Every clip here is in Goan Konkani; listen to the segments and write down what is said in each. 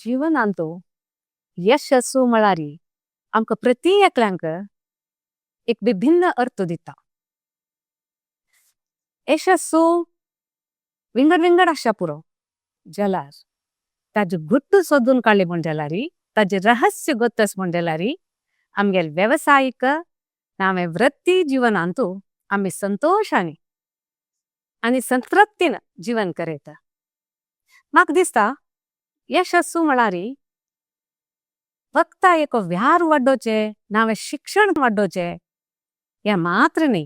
जीवनांत यशस्सु म्हळ्यार आमकां प्रति एकल्यांक एक विभिन्न अर्थ दिता। यशस्सु विंगड विंगड आशा पुरो जलार ताजे गुट्टु सोडून काडले। म्हण जलारी ताजे रहस्य गोट्टस म्हण जलारी आमगेल व्यवसायिक। नामे वृत्ति जीवनांतु आमे संतोषानी आनी संतृप्तिन जीवन। करेता माक दिस्ता यशस्सु म्हळ्यार फक्त एक व्यार वड्डोचे। नामे शिक्षण वड्डोचे ये मात्र नहीं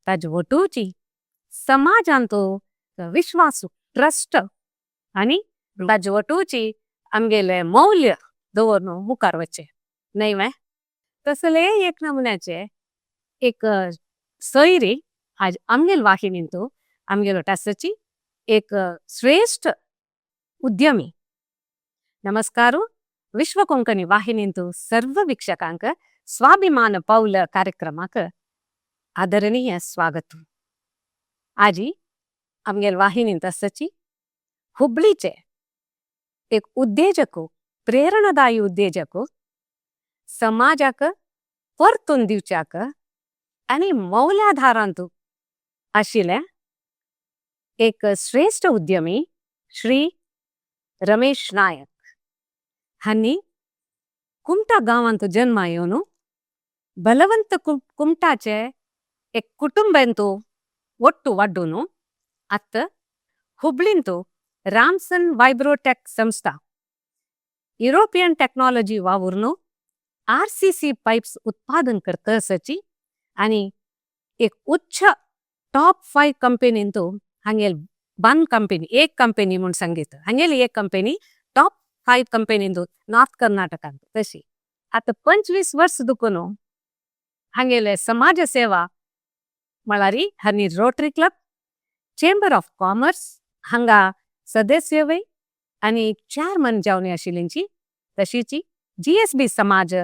ताजे वोट्टूची समाजांतु। विश्वासु ट्रस्ट आनी ताजे वोट्टूची आमगेले मौल्य दोवर्नु। मुखार वच्चे नहीं मैं तसले एक नमुन्याचे एक सैरी आज। आमगेल वाहिनींतु आमगेल वोट्टासची एक श्रेष्ठ उद्यमी। नमस्कारु विश्व कोंकणी वाहिनींतु सर्व वीक्षकांक स्वाभिमान। पाउल कार्यक्रमाक आदरणीय स्वागत आजी आमगेल वाहिनींतु असची। हुब्बलीचे एक उद्योजक प्रेरणादायी उद्योजक समाजाक परतून दिवचाक आनी मौल्याधारांतु आशिले एक श्रेष्ठ उद्यमी श्री रमेश नायक हांनी कुमटा गांवांतु जन्म आयोनु बलवंत कुमटाचे एक कुटुंबेंतु ओट्टु वड्डुनु अत्त हुब्बलींतु रामसन वाइब्रोटेक संस्था यूरोपियन टेक्नोलॉजी वावुरनु आरसीसी पाइप्स उत्पादन करता सची आनी एक उच्च टॉप 5 कंपनींतु हंगेल वन कंपनी एक कंपनी म्हूण सांगीत हंगेल एक कंपनी टॉप 5 कंपनींतु नॉर्थ कर्नाटकांतु तशी आता 25 वर्ष दुकुनु हंगेले समाज सेवा म्हळ्यार हांनी rotary club chamber of commerce हंगा सदस्य वय आनी चेअरमन जावन आशिल्लींची तशीची जीएसबी समाज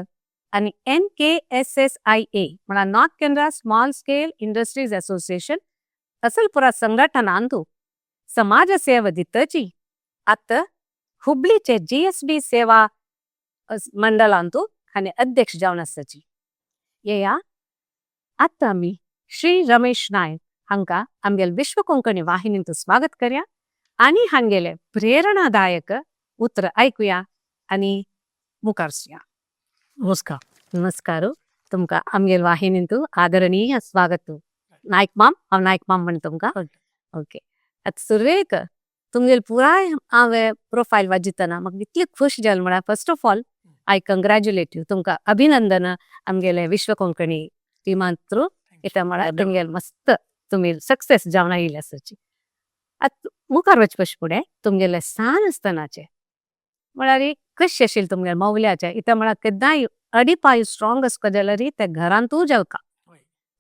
आनी एनकेएसएसआयए म्हळ्यार north Canara small scale industries association असल पुरा संघटनांतु समाज सेवा दितची आतां हुबळीचे जीएसबी सेवा मंडळांतु आनी अध्यक्ष जावन आसाची। येया आतां आमी श्री रमेश नायक हांकां आमगेले विश्व कोंकणी वाहिनींतु स्वागत करया आनी हांगेले प्रेरणादायक उतर आयकुया आनी मुखार वचया। नमस्कार। नमस्कार, तुमकां आमगेले वाहिनींतु आदरणीय स्वागत। नायक माम, हांव नायक माम म्हण तुमकां। ओके, आतां सुरवेक तुमगेले पुराय हांवें प्रोफायल वाचितना म्हाका इतली खुश जालें म्हळ्यार first of all I congratulate you, तुमकां अभिनंदन आमगेले विश्व कोंकणी टिमान थ्रू कित्याक म्हळ्यार तुमगेले मस्त तुमी सक्सेस जावन आयिल्ले आसाची। आतां मुखार वचपा फुडें तुमगेले सान आसतनाचे म्हळ्यार कशें आशिल्लें तुमगेले मौल्याचे इत्या म्हळ्यार केन्नाय अडिपाय स्ट्रोंग आसपा जाल्यार ते घरांतूय जावका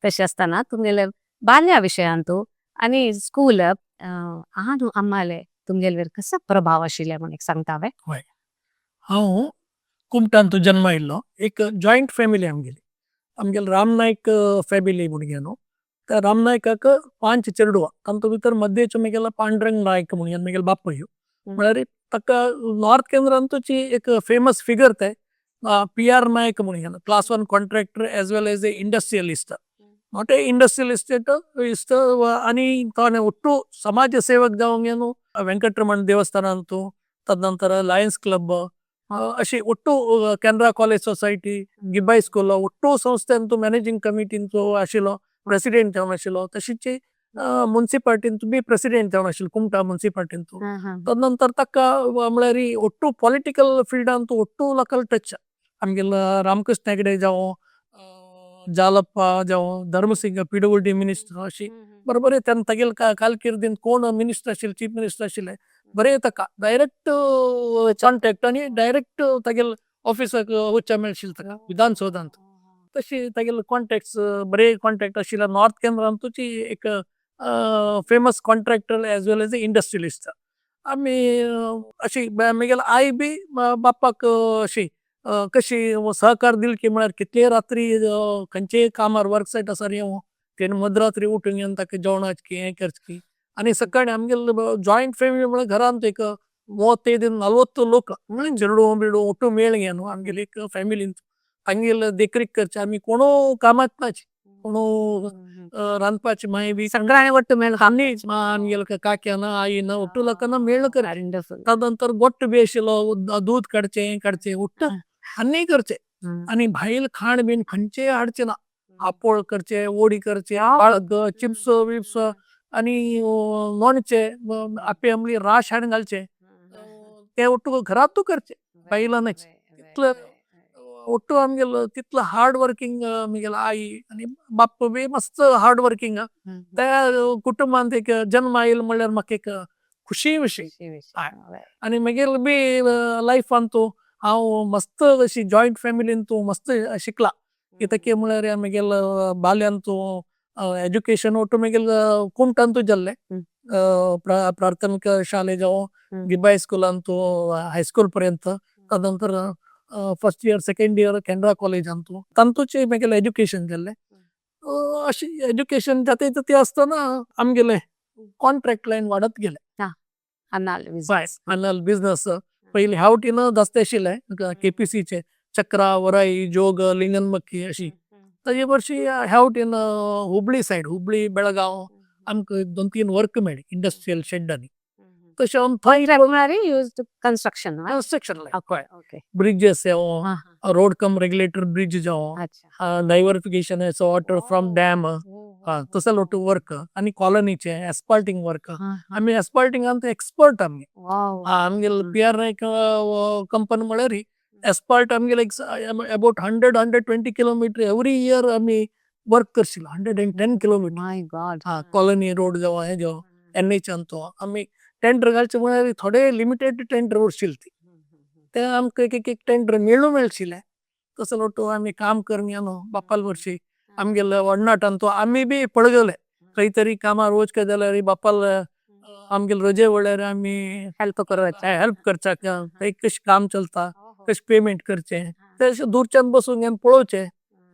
तशें आसतना तुमगेले बाल्या विशयांतू आनी स्कूल आनु अम्माले तुमगेले वयर कसो प्रभाव आशिल्ले म्हूण एक सांगता हांवें। हय, हांव कुमटांत जन्म आयिल्लो। एक जॉयंट फॅमिली आमगेली, आमगेले राम नायक फॅमिली म्हूण न्हू, त्या राम नायकाक 5 चेडवां, तांतू भितर मध्येचो म्हगेलो पांडुरंग नायक म्हणून म्हगेलो बापूय, म्हळ्यार ताका नॉर्थ केनरांतूची एक फेमस फिगर ते पी आर नायक म्हणून, class 1 contractor as well as a industrialist, not a industrialist इस्ट आनी ताणें ಒಟ್ಟು ಸಮಾಜ ಸೇವक जावंक न्हू वेंकटरमण देवस्थानांतू, तदनंतर लायन्स क्लब, अशी ಒಟ್ಟು केनरा कॉलेज सोसायटी, गिब्बाई स्कूल, ಒಟ್ಟು संस्थेंतू मॅनेजिंग कमिटींचो आशिल्लो प्रेसिडेंट जावन आशिल्लो। तशीच मुन्सिपालिटींतू बी प्रेसिडेंट जावन आशिल्लो, कुमटा मुन्सिपालिटींतू। तदनंतर ताका म्हळ्यार ಒಟ್ಟು पॉलिटिकल फिल्डांतू ಒಟ್ಟು लोकल टच आमगेलो रामकृष्ण हेगडे जावं, जालप्पा जावं, धर्मसिंग पीडब्ल्यूडी मिनिस्टर अशी बरोबर तेन्ना तागेले कारकिर्दीन कोण मिनिस्टर आशिल्ले, चीफ मिनिस्टर आशिल्ले बरें ताका डायरेक्ट कॉन्टेक्ट आनी डायरेक्ट तागेले ऑफिसाक वचचें मेळशिल्लें ताका विधानसौधांत। तशी तागेले कॉन्टेक्ट्स बरे कॉन्टेक्ट आशिल्ले। नॉर्थ केनरांतूची एक famous contractor as well as a industrialist. आमी अशी म्हगेली आई बी बाप्पाक अशी कशी सहकार दिली की म्हळ्यार कितलेय रात्री खंयचेय कामार वर्क सायट आसार येवं तेणी मध्यरात्री उठून येवन ताका जेवणाची हें करची। आनी सकाळी आमगेले जॉयंट फॅमिली म्हळ्यार घरांत एक 35-40 लोक चेडूं बिरडू ಒಟ್ಟು मेळगे न्हू आमगेली एक फॅमिलीन तांगेले देखरेख करचे। आमी कोणो कामाक नाची, कोणो रांदपाची मागीर बी सगळ्यांनी ಒಟ್ಟು मेळ आनी आमगेले काक्यान आईन ಒಟ್ಟು लोकांना मेळ कर। तदनंतर गोट्ट बी आशिल्लो, दूध काडचे काडचे उट्ट आनी करचे आनी भायल खाण बीन खंयचे हाडचे ना, आपोळ करचे, वोडी करचे, बाळग चिप्स विप्स आनी लोणचे, आपे आमली राश हाडून घालचे ते ಒಟ್ಟು घरातू करचे, भायला नाच तितलं ಒಟ್ಟು आमगेलो तितलं हार्ड वर्किंग आमगेलो आई आनी बाप्पा बी मस्त हार्ड वर्किंग। त्या कुटुंबांत एक जन्म आयलो म्हणल्यार म्हाका एक खुशी विशय। आनी मागीर बी लायफान तूं हांव मस्त अशी जॉयंट फॅमिलीन तूं मस्त शिकला, कित्याक म्हळ्यार म्हगेलो बाल्यान तूं एजुकेशन ಒಟ್ಟು म्हगेले कुमटांतू जाल्ले, प्राथमिक शाले जावं गिब्बा स्कुलान तूं हायस्कूल पर्यंत, तदनंतर first year second year Canara कॉलेजान तूं तातूंचे म्हगेलें एजुकेशन जाल्ले। अशें एजुकेशन जाता ती आसतना आमगेले कॉन्ट्रेक्ट लायन वाडत गेले। हय, बिजनस पयली ह्या वटेन जास्त आशिल्ले केपीसीचे चक्रा वराई जोग लिंगनमक्की अशी, ताजे वर्शी ह्या वटेन हुबळी सायड हुबळी बेळगांव आमकां 2-3 वर्क मेळ्ळे इंडस्ट्रियल शेडांनी, तशें आमी थंय कंस्ट्रक्शन कंस्ट्रक्शन हय, ब्रिजेस जावं रोड कम रेगुलेटर ब्रिज जावं, डायवर्टीफिकेशन वॉटर फ्रॉम डॅम तसले वर्क आनी कॉलनीचे एस्फाल्टींग वर्क, आमी एस्फाल्टिंगान एक्सपर्ट आमी, आमगेले पी आर नायक कंपनी म्हळ्यार एस्फाल्ट आमगेले about 100-120 kilometre every year आमी वर्क करशिले, 110 kilometre. My God. Colony road जावं हे जावं एन एच तो आमी टेंडर घालचे म्हळ्यार थोडे लिमिटेड टेंडर उरशिले ती, ते आमकां एक एक टेंडर मेळू मेळशिले, तसो तो आमी काम करून न्हू बाप्पाल वर्शी आमगेले वडनाटान तो आमी बी पळगले खंय तरी कामार वचका जाल्यार बाप्पाल आमगेले रजे वेळार आमी हेल्प करूं हेल्प करचाक, थंय कशें काम चलता कशें पेमेंट करचे ते अशें दूरच्यान बसून पळोवचे,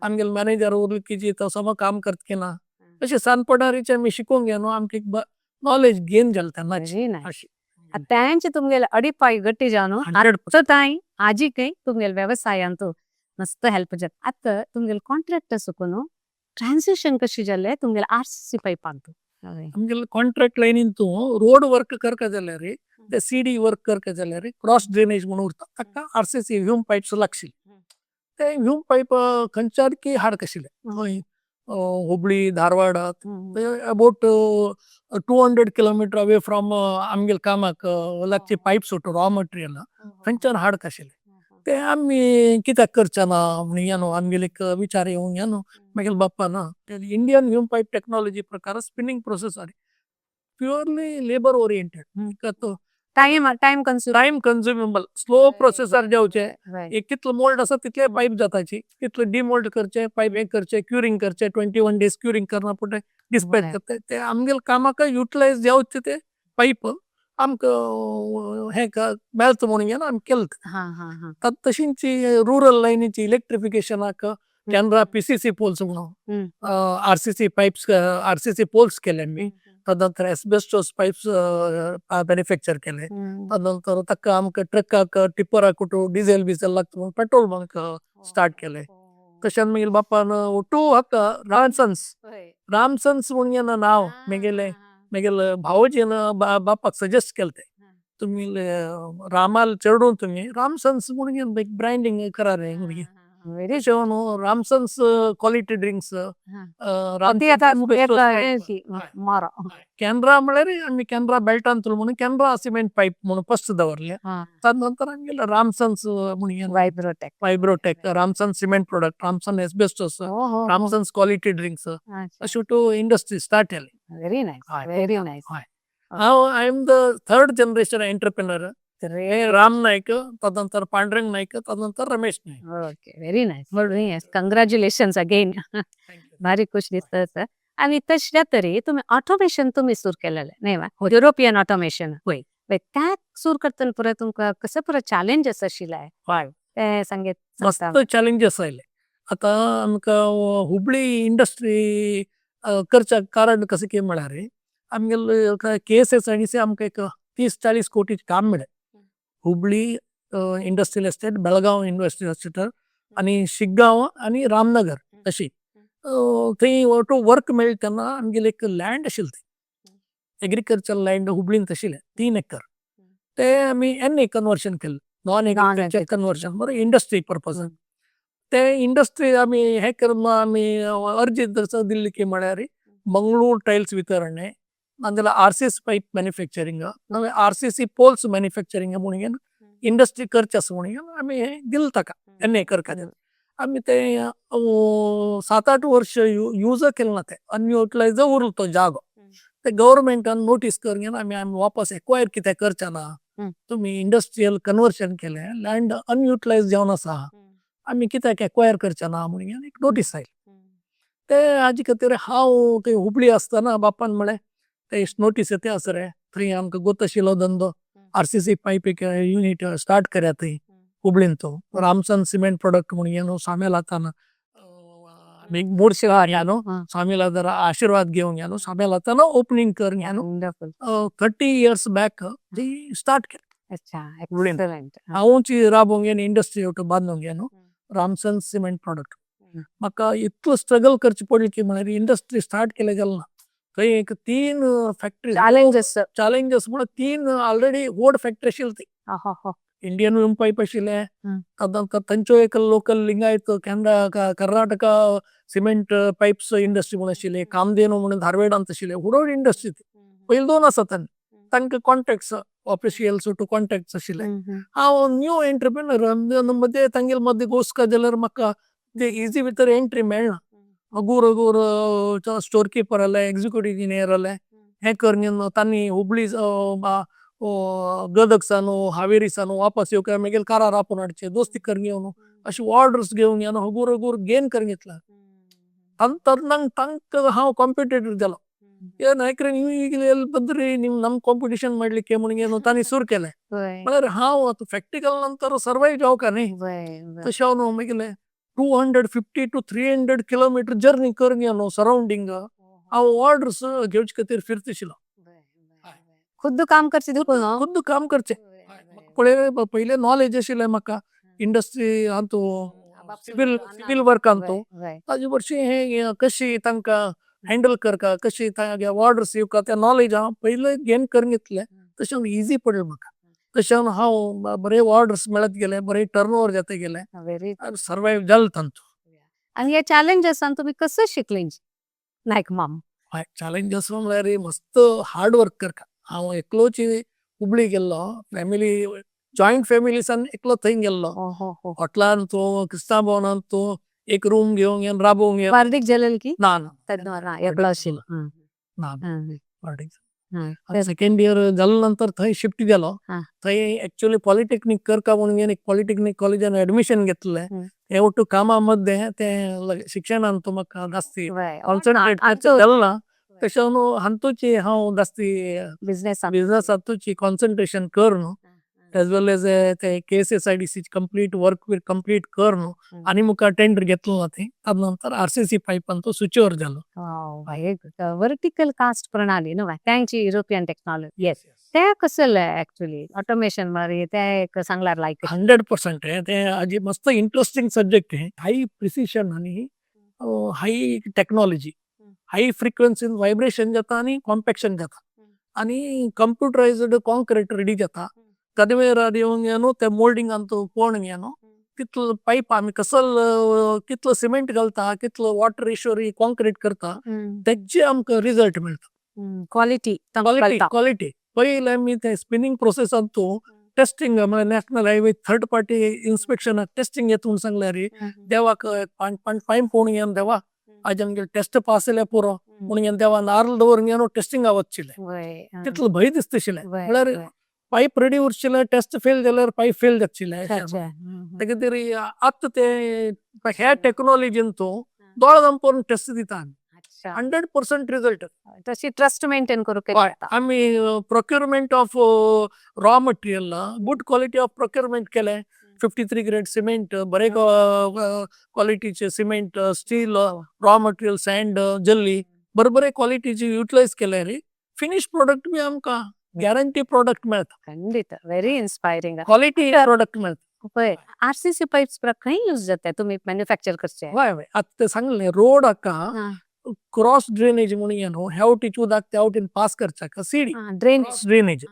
आमगेले मॅनेजर उरले की तो सगळो काम करता की ना, अशें सानपणारीचे आमी शिकूंक गे न्हू आमकां एक नॉलेज गेन जालें तेन्नाच अशें। तेंचे तुमगेले अडिपाय गट्टी जावन 100% आजीकय तुमगेले वेवसायांतू मस्त हेल्प जाता। आतां तुमगेले कॉन्ट्रॅक्ट सुकून ट्रान्सिशन कशी जाले तुमगेले आरसीसी पायपांतू? आमगेले कॉन्ट्रॅक्ट लायनीन तूं रोड वर्क करका जाल्यार ते सीडी वर्क करका जाल्यार क्रॉस ड्रेनेज म्हणून उरता ताका आरसीसी ह्यूम पायप्स लागशिले, ते ह्यूम पायप खंयच्यान हाडका आशिल्ले खंय Hubli Dharwad about 200 kilometre away from आमगेले कामाक लागचे पायप्स रॉ मटेरियल खंयच्यान हाडका आशिल्ले, ते आमी कित्याक करचे ना म्हणून न्हू आमगेले एक विचार येवन न्हू मागीर बाप्पा ना इंडियन ह्यूम पायप टेक्नोलॉजी प्रकार spinning process are purely labour oriented, time time consume time consumable slow processor जावचे, एक कितलो मोल्ड आसा तितले पायप जाताची, तितले डिमोल्ड करचे पायप हे करचे क्युरिंग करचे 21 डेज क्युरिंग करना पडटा डिस्पॅच करते, ते आमगेले कामाक युटिलायज जावचे ते पायप आमकां हे मेळता म्हणून आमी केलें। तशींच रुरल लायनीची इलेक्ट्रिफिकेशनाक केनरा पीसीसी पोल्स म्हणून आरसीसी पायप्स आरसीसी पोल्स केले आमी, तदनंतर एस्बेस्टोस पायप्स मॅन्युफॅक्चर केले, तदनंतर ताका आमकां ट्रकाक टिप्पराक डिझेल बिझेल लागता म्हणून petrol bunk start केले, तशेंच मागीर बाप्पान टू हाका रामसन्स रामसन्स म्हणून नांव मागेले मागेले भावोजीन बाप्पाक सजेस्ट केले ते तुमी रामाल चेडूं तुमी रामसन्स म्हणून एक ब्रँडींग करा रे, रामसन्स क्वॉलिटी ड्रिंक्स केनरा म्हळ्यार आमी केनरा बेल्टांतलो म्हणून केनरा सिमेंट पायप म्हणून फर्स्ट दवरले, तदनंतर आमगेले रामसन्स म्हणून Vibrotech Vibrotech Ramson cement product, Ramson asbestos, Ramsons quality drinks अश्यो two industry start केले। Very nice, very nice. हांव I am the third generation entrepreneur, Ram Naik, तदनंतर पांडुरंग नायक, तदनंतर Ramesh Naik. Okay, very nice, congratulations again, भारी खुश दिसता सर। आनी तशें तरी तुमी ऑटोमेशन तुमी सुरू केलेले न्ही वा, युरोपियन ऑटोमेशन हय, त्या सुरू करतना पुरो तुमकां कसो पुरो चॅलेंजस आशिल्ले ते सांगेत? मस्त चॅलेंजस आयले। आतां आमकां हुबळी इंडस्ट्री करच्याक कारण कशें की म्हळ्यार आमगेले केएसएसआयडीसी आमकां एक 30-40 कोटीचें काम मेळ्ळें। Hubli industrial estate, Belgaum industrial estate आनी शिग्गांव आनी रामनगर अशी. थंय टू वर्क मेळटा तेन्ना आमगेले एक लँड आशिल्ली थंय, एग्रीकल्चर लँड हुबळींत आशिल्लें 3 एकर. ते आमी एनए कन्वर्शन केल्लें, नॉन एग्रीकल्चर कन्वर्शन, बरें, इंडस्ट्री पर्पजान. ते इंडस्ट्री आमी हे करून आमी अर्जी दिल्ली की म्हळ्यार मंगळूर टायल्स वितरणे नाजाल्यार आरसीसी पायप मॅन्युफॅक्चरिंग नाजाल्यार आरसीसी पोल्स मॅन्युफॅक्चरिंग म्हणून इंडस्ट्री करचे आसा म्हणून आमी दिल ताका एनए करपाक. आमी ते 7-8 वर्ष यूज केले ना ते, अनयुटिलायज उरलो तो जागो. ते गव्हर्मेंटान नोटीस करून आमी आमी वापस एक्वायर कित्याक करचे ना, तुमी इंडस्ट्रियल कन्वर्शन केले, लँड अनयुटिलायज जावन आसा, आमी कित्याक एक्वायर करचे ना म्हणून एक नोटीस आयली. ते हाजे खातीर हांव थंय हुबळी आसतना बापान म्हळें, ते नोटीस येता आसा रे, थंय आमकां गोत आशिल्लो धंदो, आरसीसी पायप एक युनीट स्टार्ट करया थंय हुबळीन. तो रामसन सिमेंट प्रोडक्ट म्हणून सामेलातान मुर्शा न्हू, स्वामीला आशीर्वाद घेवन न्हू सामेलातान ओपनिंग कर न्हू 30 years back ती स्टार्ट केली. एक्सलंट. हांवूच राबोंक इंडस्ट्री बांदूंक न्हू रामसन सिमेंट प्रोडक्ट. म्हाका इतलो स्ट्रगल करचे पडले की म्हळ्यार इंडस्ट्री स्टार्ट केले गेलो ना. थंय एक तीन फॅक्टरी चॅलेंजेस. चॅलेंजेस म्हळ्यार तीन ऑलरेडी व्हड फॅक्टरी आशिल्ली ती. इंडियन विम पायप आशिल्ले, तांच्यो एक local Lingayat Canara Karnataka cement pipes industry म्हणून आशिल्ले, कामधेनु म्हणून धारवाडांत आशिल्ले, व्हड व्हड इंडस्ट्री ती. पयले दोन आसात तांकां कॉन्टॅक्ट्स, ऑफिशियल्स टू कॉन्टॅक्ट्स आशिल्ले. हांव न्यू एंटरप्रेन्योर, मध्ये तांगेले मध्ये घुसका जाल्यार म्हाका ते इजी भितर एंट्री मेळना. हगूर हगूर स्टोर किपर आले, एक्झिक्युटीव इंजिनियर आले, हे करून तांणी हुबळी, गदग सान, हावेरी सान वापस येवंक मागीर कारार आपोवन हाडचे, दोस्ती करून घेवन अशे ऑर्डर्स घेवन घेवन हगूर हगूर गेन करून घेतला. तांकां हांव कॉम्पिटेटर जालो. हे नायकरे, ನೀವು ಈಗ ಎಲ್ಲಿ ಬಂದ್ರಿ ನೀವು ನಮ್ ಕಾಂಪಿಟಿಷನ್ ಮಾಡ್ಲಿಕ್ಕೆ म्हणून तांणी सुरू केलें. म्हळ्यार हांव आतां फॅक्टरी गेल्या नंतर सर्वायव जावका न्ही. तशें हांव मागीर 250 to 300 kilometer journey करून न्हू सरावंडींग हांव ऑर्डर्स घेवचे खातीर फिरतशिलो. खुद्द काम करचे देखून. खुद्द काम करचे. पळय, पयले नॉलेज आशिल्लें म्हाका industry हातू, civil civil work Antu. ताजे वर्शी हे कशी तांकां हँडल करका, कशी ऑर्डर्स येवका, ते नॉलेज हांव पयले गेन करून घेतले. तशें इजी पडलें म्हाका. तशें हांव बरे ऑर्डर्स मेळत गेले, बरे टर्न ओवर जाता गेले. व्हेरी. सर्वायव जालें तांतू. आणि या चॅलेंजेसान तुम्ही कसं शिकले नायक माम? हय, चॅलेंजस म्हळ्यार मस्त हार्ड वर्क करका. हांव एकलोच हुबळी गेल्लो, फॅमिली जॉयंट फॅमिली सान एकलो थंय गेल्लो. हो हो हॉटलान तूं, क्रिस्तांव भवनान तूं एक रूम घेवन राबोवंक. बार्दीक जेलेल की? ना ना. तेन्ना एकलो आशिल्लो. ना. सेकंड इयर जाल्या नंतर थंय शिफ्ट गेलो. थंय एक्चुअली पॉलिटेक्निक करका म्हणून एक पॉलिटेक्निक कॉलेजान एडमिशन घेतलें. हे ಒಟ್ಟು कामा मध्ये ते शिक्षणान तो म्हाका जास्ती कॉन्सन्ट्रेट जालें ना. तशें न्हू हातूची हांव जास्ती बिझनेस. बिझनस हातूची कॉन्सन्ट्रेशन कर न्हू, एज वेल एज ते KSSIDC complete work complete कर न्हू आनी मुखार टेंडर घेतलो ना ती. ताजे नंतर आरसीसी पायप तो स्विच ओवर जालो. वर्टिकल कास्ट प्रणाली न्हू, तांची युरोपियन टेक्नॉलॉजी, येस, ते कसले ऍक्च्युली ऑटोमेशन मारी ते एक सांगल्यार लायक. 100%. ते आजी मस्त इंटरेस्टिंग सब्जेक्ट आहे. हाय प्रिसिशन आणि हाय टेक्नॉलॉजी, हाय फ्रिक्वेन्सी व्हायब्रेशन जाता आणि कॉम्पॅक्शन जाता आणि कंप्युटराइज्ड कॉन्क्रीट रेडी जाता. कन्वेयर येवन ते मोल्डिंग अंतू पोवन न्हू कितलो पायप आमी कसल, कितलो सिमेंट घालता, कितलो वॉटर रेशियो कॉन्क्रीट करता, तेजे आमकां रिजल्ट मेळटा. क्वालिटी. Quality, quality. पयले आमी ते स्पिनिंग प्रोसेसांत तूं टेस्टिंग म्हळ्यार national highway third party inspection testing येता म्हणून सांगल्यार देवाक पांय पळोवन घेवन, देवा आज आमगे टेस्ट पास जाल्यार पुरो म्हणून देवा नारल दवरून घेवन टेस्टिंगा वचशिल्लें. तितलो भंय दिसताशिल्लें. म्हळ्यार पायप रेडी उरशिल्लें, टेस्ट फेल जाल्यार पायप फेल जातशिल्लें. तेका खातीर आतां ते ह्या टेक्नॉलॉजीन तूं दोळे धांपून टेस्ट दिता आमी, 100% रिजल्ट. तशी ट्रस्ट मेंटेन करूंक. हय, आमी procurement of raw material, good quality of procurement केलें. 53 ग्रेड सिमेंट, बरे क्वालिटीचे cement, steel, raw material, sand, जल्ली बरे बरे क्वालिटीचे युटिलायज केले रे, फिनिश प्रोडक्ट बी आमकां ಗ್ಯಾರಂಟಿ ಪ್ರಾಡಕ್ಟ್ मेळता. खंडीत, व्हेरी इन्स्पायरिंग. क्वॉलिटी प्रोडक्ट मेळता. पळय, आरसीसी पाईप्स खंय यूज जाता तुमी मॅन्युफॅक्चर करचे? हय हय आतां ते सांगले रोड हाका क्रॉस ड्रेनेज म्हणून न्हू, ह्या वटेची उदक त्या वटेन पास करच्याक सीडी. ड्रेनेज. ड्रेनेज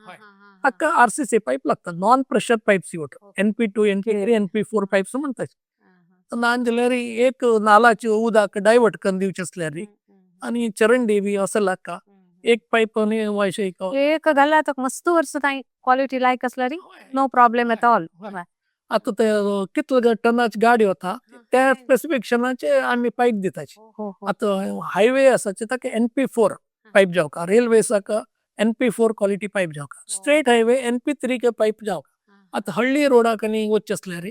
हाका आरसीसी पाईप लागता. नॉन प्रेशर पाईप्स वता, NP 2, NP 3, NP 4 pipes म्हणतात. नान जाल्यार एक नालाचे उदक डायवर्ट करून दिवचें आसल्यार आनी चरंडी बी असो लागता एक पाईप आनी अशें एक. एक घाल्यार आतां मस्त वर्स तांय क्वॉलिटी लायक आसल्यार नो प्रॉब्लेम एट ऑल. आतां ते कितले टनाची गाडी वता त्या स्पेसिफिकेशनाचे आमी पायप दिताची. आतां हायवे आसाचे ताका एनपी 4 पायप जावका, रेल्वेसाक एनपी 4 क्वॉलिटी पायप जावका, स्ट्रेट हायवे एनपी 3 के पायप जावका. आतां हळ्ळी रोडाक आनी वचचें आसल्यार,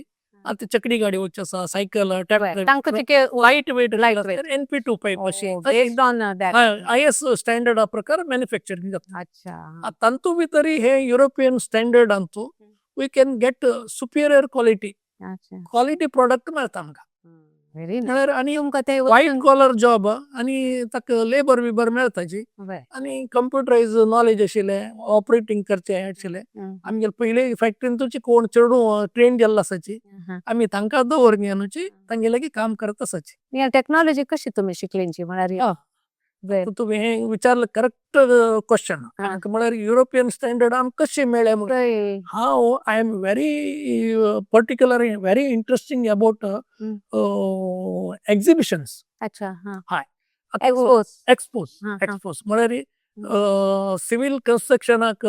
आतां चकडी गाडी वचची आसा, सायकल, ट्रॅक्टर, तांकां तिके light weight light weight. NP 2 pipe अशें. Based on that. IS स्टँडर्डा प्रकार मॅन्युफॅक्चरिंग जाता. तातूंत भितर हे European standard Antu we can get superior quality quality product मेळता आमकां. व्हेरी म्हळ्यार आनी तुमकां ते व्हायट कॉलर जॉब आनी ताका लेबर बिबर मेळताची आनी कंप्युटरायज नॉलेज आशिल्लें, ऑपरेटींग करचें आशिल्लें. आमगेले पयले फॅक्टरींतूच कोण चेडूं ट्रेन जाल्लो आसाची, आमी तांकां दवर न्हूची, तांगे लागीं काम करत आसाची. टेक्नॉलॉजी कशी तुमी शिकलींची म्हळ्यार? तुवें हें विचारलें करेक्ट क्वेश्चन. म्हळ्यार युरोपियन स्टँडर्ड आमकां कशें मेळ्ळें म्हणून, हांव I am very particular, very interesting about exhibitions. अच्छा हा हय. एक्सपोज. एक्सपोज. एक्सपोज म्हळ्यार सिवील कन्स्ट्रक्शनाक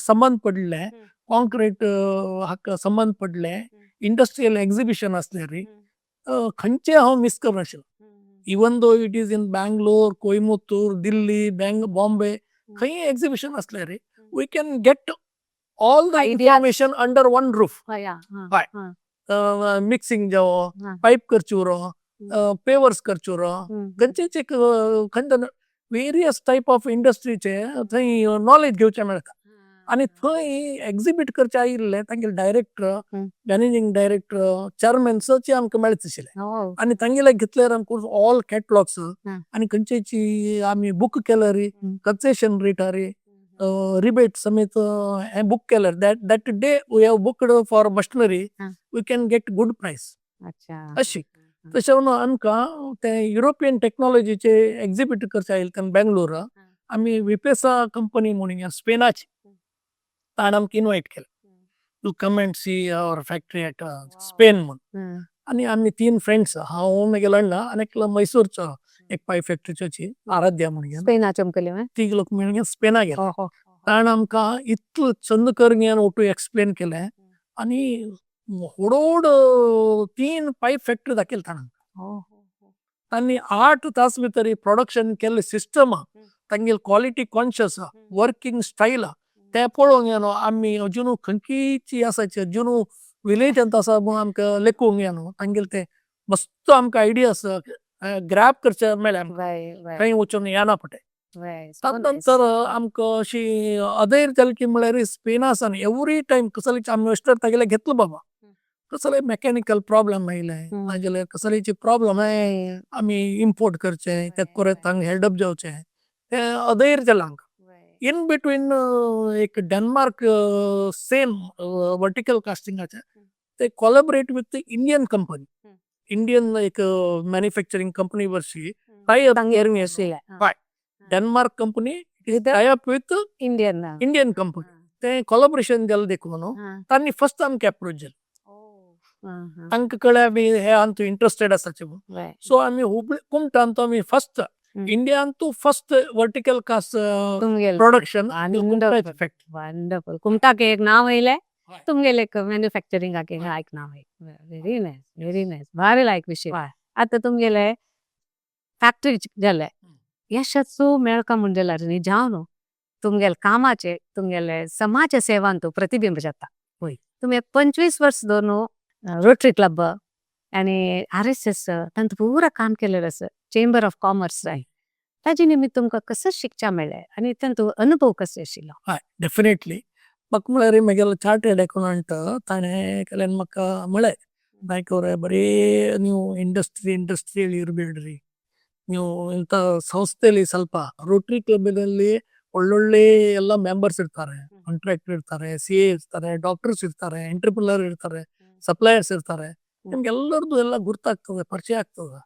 संबंद पडले, कॉन्क्रीट हाका संबंद पडले, इंडस्ट्रियल एक्झिबिशन आसल्यार खंयचे हांव miss करनाशिल्लो, even though it is in Bangalore, Coimbatore, Delhi, Bang Bombay, खंय एक्झिबिशन आसल्यार we can get all the information under one roof. हय, मिक्सिंग जावं, पायप करचे उरो, पेवर्स करचे उरो, खंयचेच एक खंय वेरियस टायप ऑफ इंडस्ट्रीचे थंय नॉलेज घेवचें मेळटा. आनी थंय एक्झिबीट करचे आयिल्ले तांगेले डायरेक्टर, मॅनेजींग डायरेक्टर, चेअरमॅन्साचे आमकां मेळत आशिल्ले आनी तांगेले घेतल्यार आमकां ऑल कॅटलॉग्स आनी खंयचेची आमी बूक केल्यार कन्सेशन रेटार, रिबेट समेत हें बूक केल्यार, that day we have booked for machinery, we can get good price. अशी तशें म्हणून आमकां ते युरोपियन टेक्नॉलॉजीचे एक्झिबीट करचे आयिल्ले तेन्ना बेंगलोर आमी विपेसा कंपनी म्हणून स्पेनाची, ताणें आमकां इनवायट केलें to come and see our factory at Spain म्हणून. आनी आमी तीन फ्रेंड्स, हांव, म्हगेलो अण्णा आनी एकलो मैसूरचो एक पायप फॅक्टरीची आराध्या म्हणून. स्पेनाचे आमकां तीग लोक मेळून स्पेनाक गेले. ताणें आमकां इतलो चंद करून ओटू एक्सप्लेन केलें आनी व्हड तीन पायप फॅक्टरी दाखयले ताणें. आनी 8 तास भितर प्रोडक्शन केल्ले सिस्टम, तांगेले क्वॉलिटी कॉन्शियस वर्किंग स्टायल ते पळोवन न्हू आमी अजून खंयची आसाची अजून विलेजांत आसा म्हूण आमकां लेखूंक या न्हू, तांगेले ते मस्त आमकां आयडियास ग्रॅब करचे मेळ्ळे आमकां, खंय वचून येना पडटे. ताजे नंतर आमकां अशी अधैर जालें की म्हळ्यार स्पेना सान एवरी टायम कसलेच आमी अश्टर तागेले घेतलो बाबा, कसले मॅकॅनिकल प्रॉब्लम आयले नाजाल्यार कसलेची प्रॉब्लम आमी इम्पोर्ट करचे, ते परत हांगा हेल्ड अप जावचे, ते अधैर जालें आमकां. इन बिटवीन एक डेन्मार्क सेम वर्टिकल कास्टिंगाचे ते collaborate with Indian company, Indian एक मॅन्युफॅक्चरिंग कंपनी वर्सी टाय अप. हय, Denmark company tie up with Indian Indian company, ते कोलॅबोरेशन जालें देखून तांणी फर्स्ट आमकां एप्रोच जालें. तांकां कळ्ळें आमी हे हातूंत इंट्रस्टेड आसाचे म्हणून. सो आमी हुबळी कुमटांत आमी फर्स्ट इंडियांतू first vertical cast production. Wonderful. कुमटाक एक नाव येयलें, तुमगेले मॅन्युफॅक्चरिंगाक एक नाव येयलें. व्हेरी नायस, व्हेरी नायस, भारी लायक विशय. आतां तुमगेले फॅक्टरी जाले यशस्सू मेळका म्हणजे न्ही जावन तुमगेले कामाचे, तुमगेले समाज सेवांतू प्रतिबिंब जाता. तुमी 25 वर्स धरून रोटरी क्लब आनी आरएसएस तांतू पुरा काम केलेलं आसा, चेंबर ऑफ कॉमर्स, ताजे निमित्त तुमकां कसं शिकच्या मेळ्ळें आनी तांतू अनुभव कशें आशिल्लो? हय, डेफिनेटली. म्हाका म्हळ्यार म्हगेलो चार्टर्ड अकाउंटंट ताणें केल्यान म्हाका म्हळें, नायक ಅವರೇ, ಬರೀ ನೀವು ಇಂಡಸ್ಟ್ರಿ ಇಂಡಸ್ಟ್ರಿಯಲ್ಲಿ ಇರಬೇಡ್ರಿ, ನೀವು ಇಂಥ ಸಂಸ್ಥೆಯಲ್ಲಿ ಸ್ವಲ್ಪ ರೋಟರಿ ಕ್ಲಬ್ಬಿನಲ್ಲಿ ಒಳ್ಳೊಳ್ಳೆ ಎಲ್ಲ ಮೆಂಬರ್ಸ್ ಇರ್ತಾರೆ, ಕಾಂಟ್ರಾಕ್ಟರ್ ಇರ್ತಾರೆ, ಸಿಎ ಇರ್ತಾರೆ, ಡಾಕ್ಟರ್ಸ್ ಇರ್ತಾರೆ, ಎಂಟರ್ಪ್ರಿನರ್ ಇರ್ತಾರೆ, ಸಪ್ಲೈಯರ್ಸ್ ಇರ್ತಾರೆ. ನಿಮ್ಗೆಲ್ಲರದ್ದು ಎಲ್ಲ ಗುರ್ತಾಗ್ತದೆ, ಪರಿಚಯ ಆಗ್ತದೆ.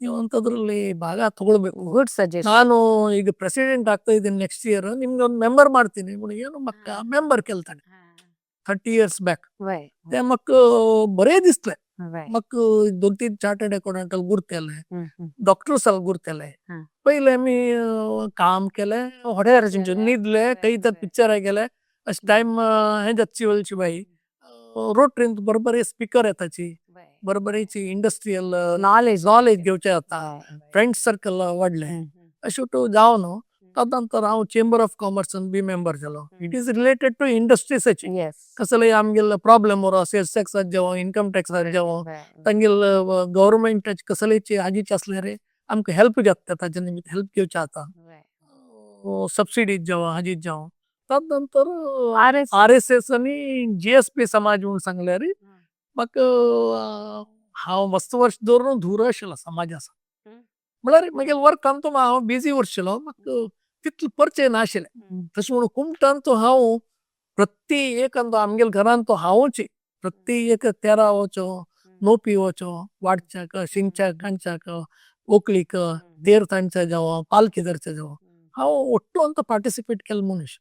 ನೀವು ಅಂಥದ್ರಲ್ಲಿ ಭಾಗ ತಗೊಳ್ಬೇಕು. Good suggestion. ನಾನು ಈಗ ಪ್ರೆಸಿಡೆಂಟ್ ಆಗ್ತಾ ಇದ್ದೀನಿ ನೆಕ್ಸ್ಟ್ ಇಯರ್, ನಿಮ್ಗೆ ಒಂದು ಮೆಂಬರ್ ಮಾಡ್ತೀನಿ. ಏನು ಮಕ್ಕ ಮೆಂಬರ್ ಕೇಳ್ತಾನೆ 30 ಇಯರ್ಸ್ ಬ್ಯಾಕ್. ते म्हाका बरें दिसलें. म्हाका दोन तीन चार्टर्ड अकाउंटंट गुर्तेले, डॉक्टर्स गुर्तेले. पयले आमी काम केलें, हॉटेलार न्हिदले, खंय तर पिक्चराक गेले. अशें टायम हें जातची वळची बाई रोटरीन बरोबर स्पिकर येताची, बरोबर इंडस्ट्रियल नॉलेज. नॉलेज घेवचें जाता, फ्रेंड सर्कल वाडलें. अशें तूं जावन न्हू तद नंतर हांव चेंबर ऑफ कॉमर्सान बी मेंबर जालो. It is related to इंडस्ट्रीसाची. कसलेय आमगेले प्रॉब्लम उरो, सेल्स टॅक्साच जावं, इन्कम टॅक्साच जावं, तांगेल गव्हर्मेंटाचे कसलेची हाजीचे आसल्यार आमकां हेल्प जाता, ताजे निमित्त हेल्प घेवचें जाता, सबसिडीज जावं, हाजीच जावं. तद नंतर आर एस. आरएसएस आनी जीएसपी समाज म्हूण सांगल्यार म्हाका हांव मस्त वर्स दवरून दूर आशिल्लो समाजा. म्हळ्यार म्हगेले वर्कान तो हांव बिजी उरशिल्लो, म्हाका तितलो परिचय नाशिल्लें. तशें म्हणून कुमटान तो हांव प्रति एक आमगेल्या घरान तो हांवूच प्रति एक तेरा वचो, नोपी वचो, वाडच्याक, शिंगच्याक, कांच्याक, ओकलीक, देर तांचे जावं, पालखी धरचे जावं, हांव ಒಟ್ಟು ಅಂತ पार्टिसिपेट केल्लो मनीस.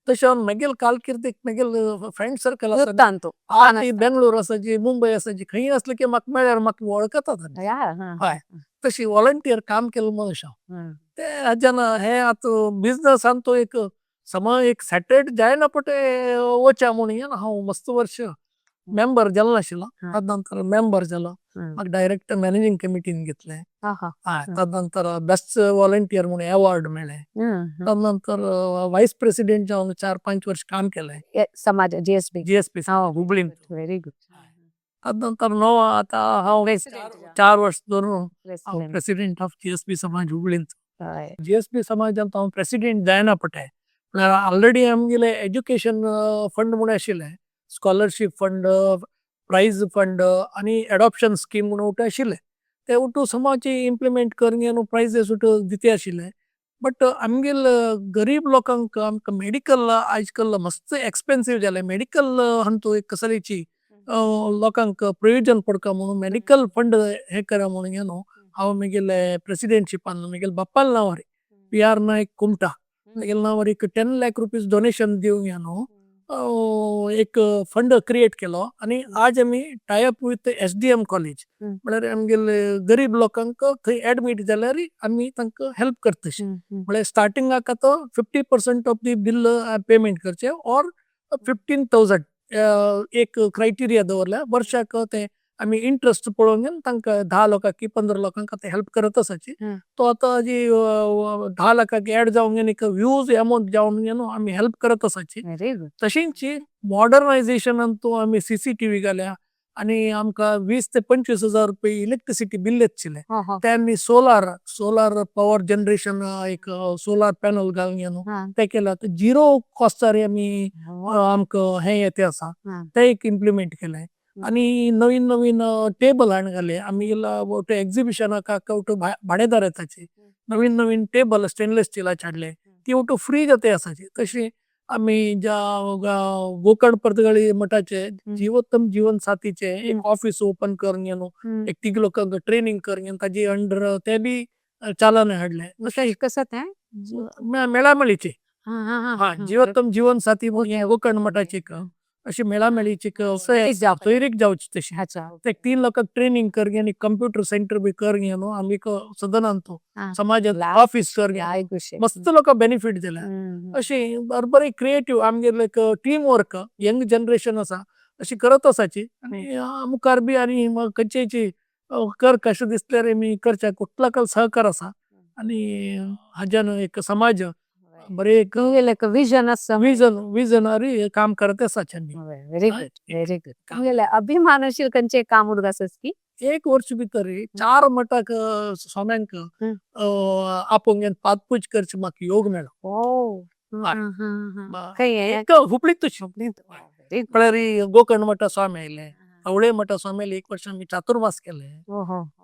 तशें हांव म्हगेले कारकिर्दीक म्हगेले फ्रेंड सर्कल आसा. वृत्तांत. ती बेंगलोर आसाची, मुंबय आसाची, खंय आसले की म्हाका मेळ्ळ्यार म्हाका वळखतात. हय, तशी वॉलंटियर काम केल्लो मनीस हांव. ते हाज्यान हे आतां बिजनसान तो एक समज एक सेटरेट जायना पटे वच्या म्हूण हांव मस्त वर्ष मेंबर जालो नाशिल्लो. तद नंतर मेंबर जालो, म्हाका डायरेक्ट मॅनेजींग कमिटीन घेतलें. हय, तद नंतर बेस्ट वॉलंटियर म्हूण एवॉर्ड मेळ्ळें. तद नंतर वायस प्रेसिडेंट जावन 4-5 वर्ष काम केलें. समाज जीएसबी. जीएसपी हुबळीन. Very good. तद नंतर नो आतां हांव 4 वर्स धरून हांव प्रेसिडेंट ऑफ जीएसपी समाज हुबळींत. जीएसपी समाजांत हांव प्रेसिडेंट जायना पटे म्हळ्यार ऑलरेडी आमगेले एज्युकेशन फंड म्हूण आशिल्लें, स्कॉलरशीप फंड, प्रायज फंड आनी एडॉप्शन स्कीम म्हूण वटे आशिल्ले. ते वटू समाजी इम्प्लिमेंट करून न्हू प्रायजीस वटू दिते आशिल्ले. बट आमगेल गरीब लोकांक आमकां मेडिकल आयज काल मस्त एक्सपेन्सीव जालें. मेडिकल हांतू एक कसलीची लोकांक प्रयोजन पडका म्हणून मेडिकल फंड हे करा म्हणून न्हू हांव म्हगेले प्रेसिडेंटशिपान म्हगेले बाप्पाले नांवार, पी आर नायक कुमटा, म्हगेले नांवार एक 10 लाख रुपीज डोनेशन दिवन न्हू एक फंड क्रिएट केलो. आनी आज आमी tie up with SDM college, म्हळ्यार आमगेले गरीब लोकांक थंय एडमीट जाल्यार आमी तांकां हेल्प करता. म्हळ्यार स्टार्टिंगाक आतां 50% of the bill payment करचे ऑर 15,000 एक क्रायटेरिया दवरल्या. वर्षाक ते आमी इंट्रस्ट पळोवन तांकां 10 लोकांक की 15 लोकांक आतां हेल्प करत आसाची. तो आतां जी 10 लाखाक एड जावन एक ह्यूज अमाउंट जावन न्हू आमी हेल्प करत आसाची. Very good. तशींच मॉडर्नायझेशन अंतू आमी सीसीटीव्ही घाल्या आनी आमकां 20 ते 25 हजार रुपये इलेक्ट्रिसिटी बिल येतशिल्लें, ते आमी सोलार पॉवर जनरेशन एक सोलार पॅनल घालून न्हू ते केला. झिरो कॉस्टार आमी आमकां हें येते आसा, ते एक इम्प्लिमेंट केलें. आनी नवीन नवीन टेबल हाडून घाले आमी. एक्झिबिशनाक भाडेदार येताची, नवीन नवीन टेबल स्टेनलेस स्टिलाचे हाडले, ती वटू फ्री जाते आसाची. तशी आमी ज्या गोकर्ण पर्तगाळी मठाचे जीवोत्तम जीवन साथीचे एक ऑफिस ओपन करून न्हू एक तीग लोकांक ट्रेनिंग करून ताजे अंडर ते बी चालना हाडले. कसं ते? मेळामेळीचे. हा, जीवोत्तम जीवन साथी म्हणून गोकर्ण मठाची एक अशी मेळामेळीची सोयरीक जावची तशी ते तीन लोकांक ट्रेनिंग कर आनी कंप्युटर सेंटर बी कर न्हू आमी सदनान तो समाजात ऑफिस कर, मस्त लोकांक बेनिफीट जाल्या. अशी बरोबर क्रिएटीव आमगेले एक टीम वर्क, यंग जनरेशन आसा, अशी करत आसाची. आनी मुखार बी आनी खंयचेय कर कशें दिसल्यार आमी करचे, कुटलो सहकार आसा आनी हाज्यान एक समाज बरे एक एक विजन आसा. विजन विजनरी काम करत आसाचे आमी. Very good, very good. तुमगेले अभिमान अशी खंयचे काम उरगा की? एक वर्ष भितर चार मठाक स्वाम्यांक आपोवन पादपूज करचे म्हाका योग मेळ्ळो. खंय? हुबळीत तशी. म्हळ्यार गोकर्ण मठा स्वामी आयले, आवळे मठा स्वामी आयले, एक वर्ष आमी चातुर्मास केले.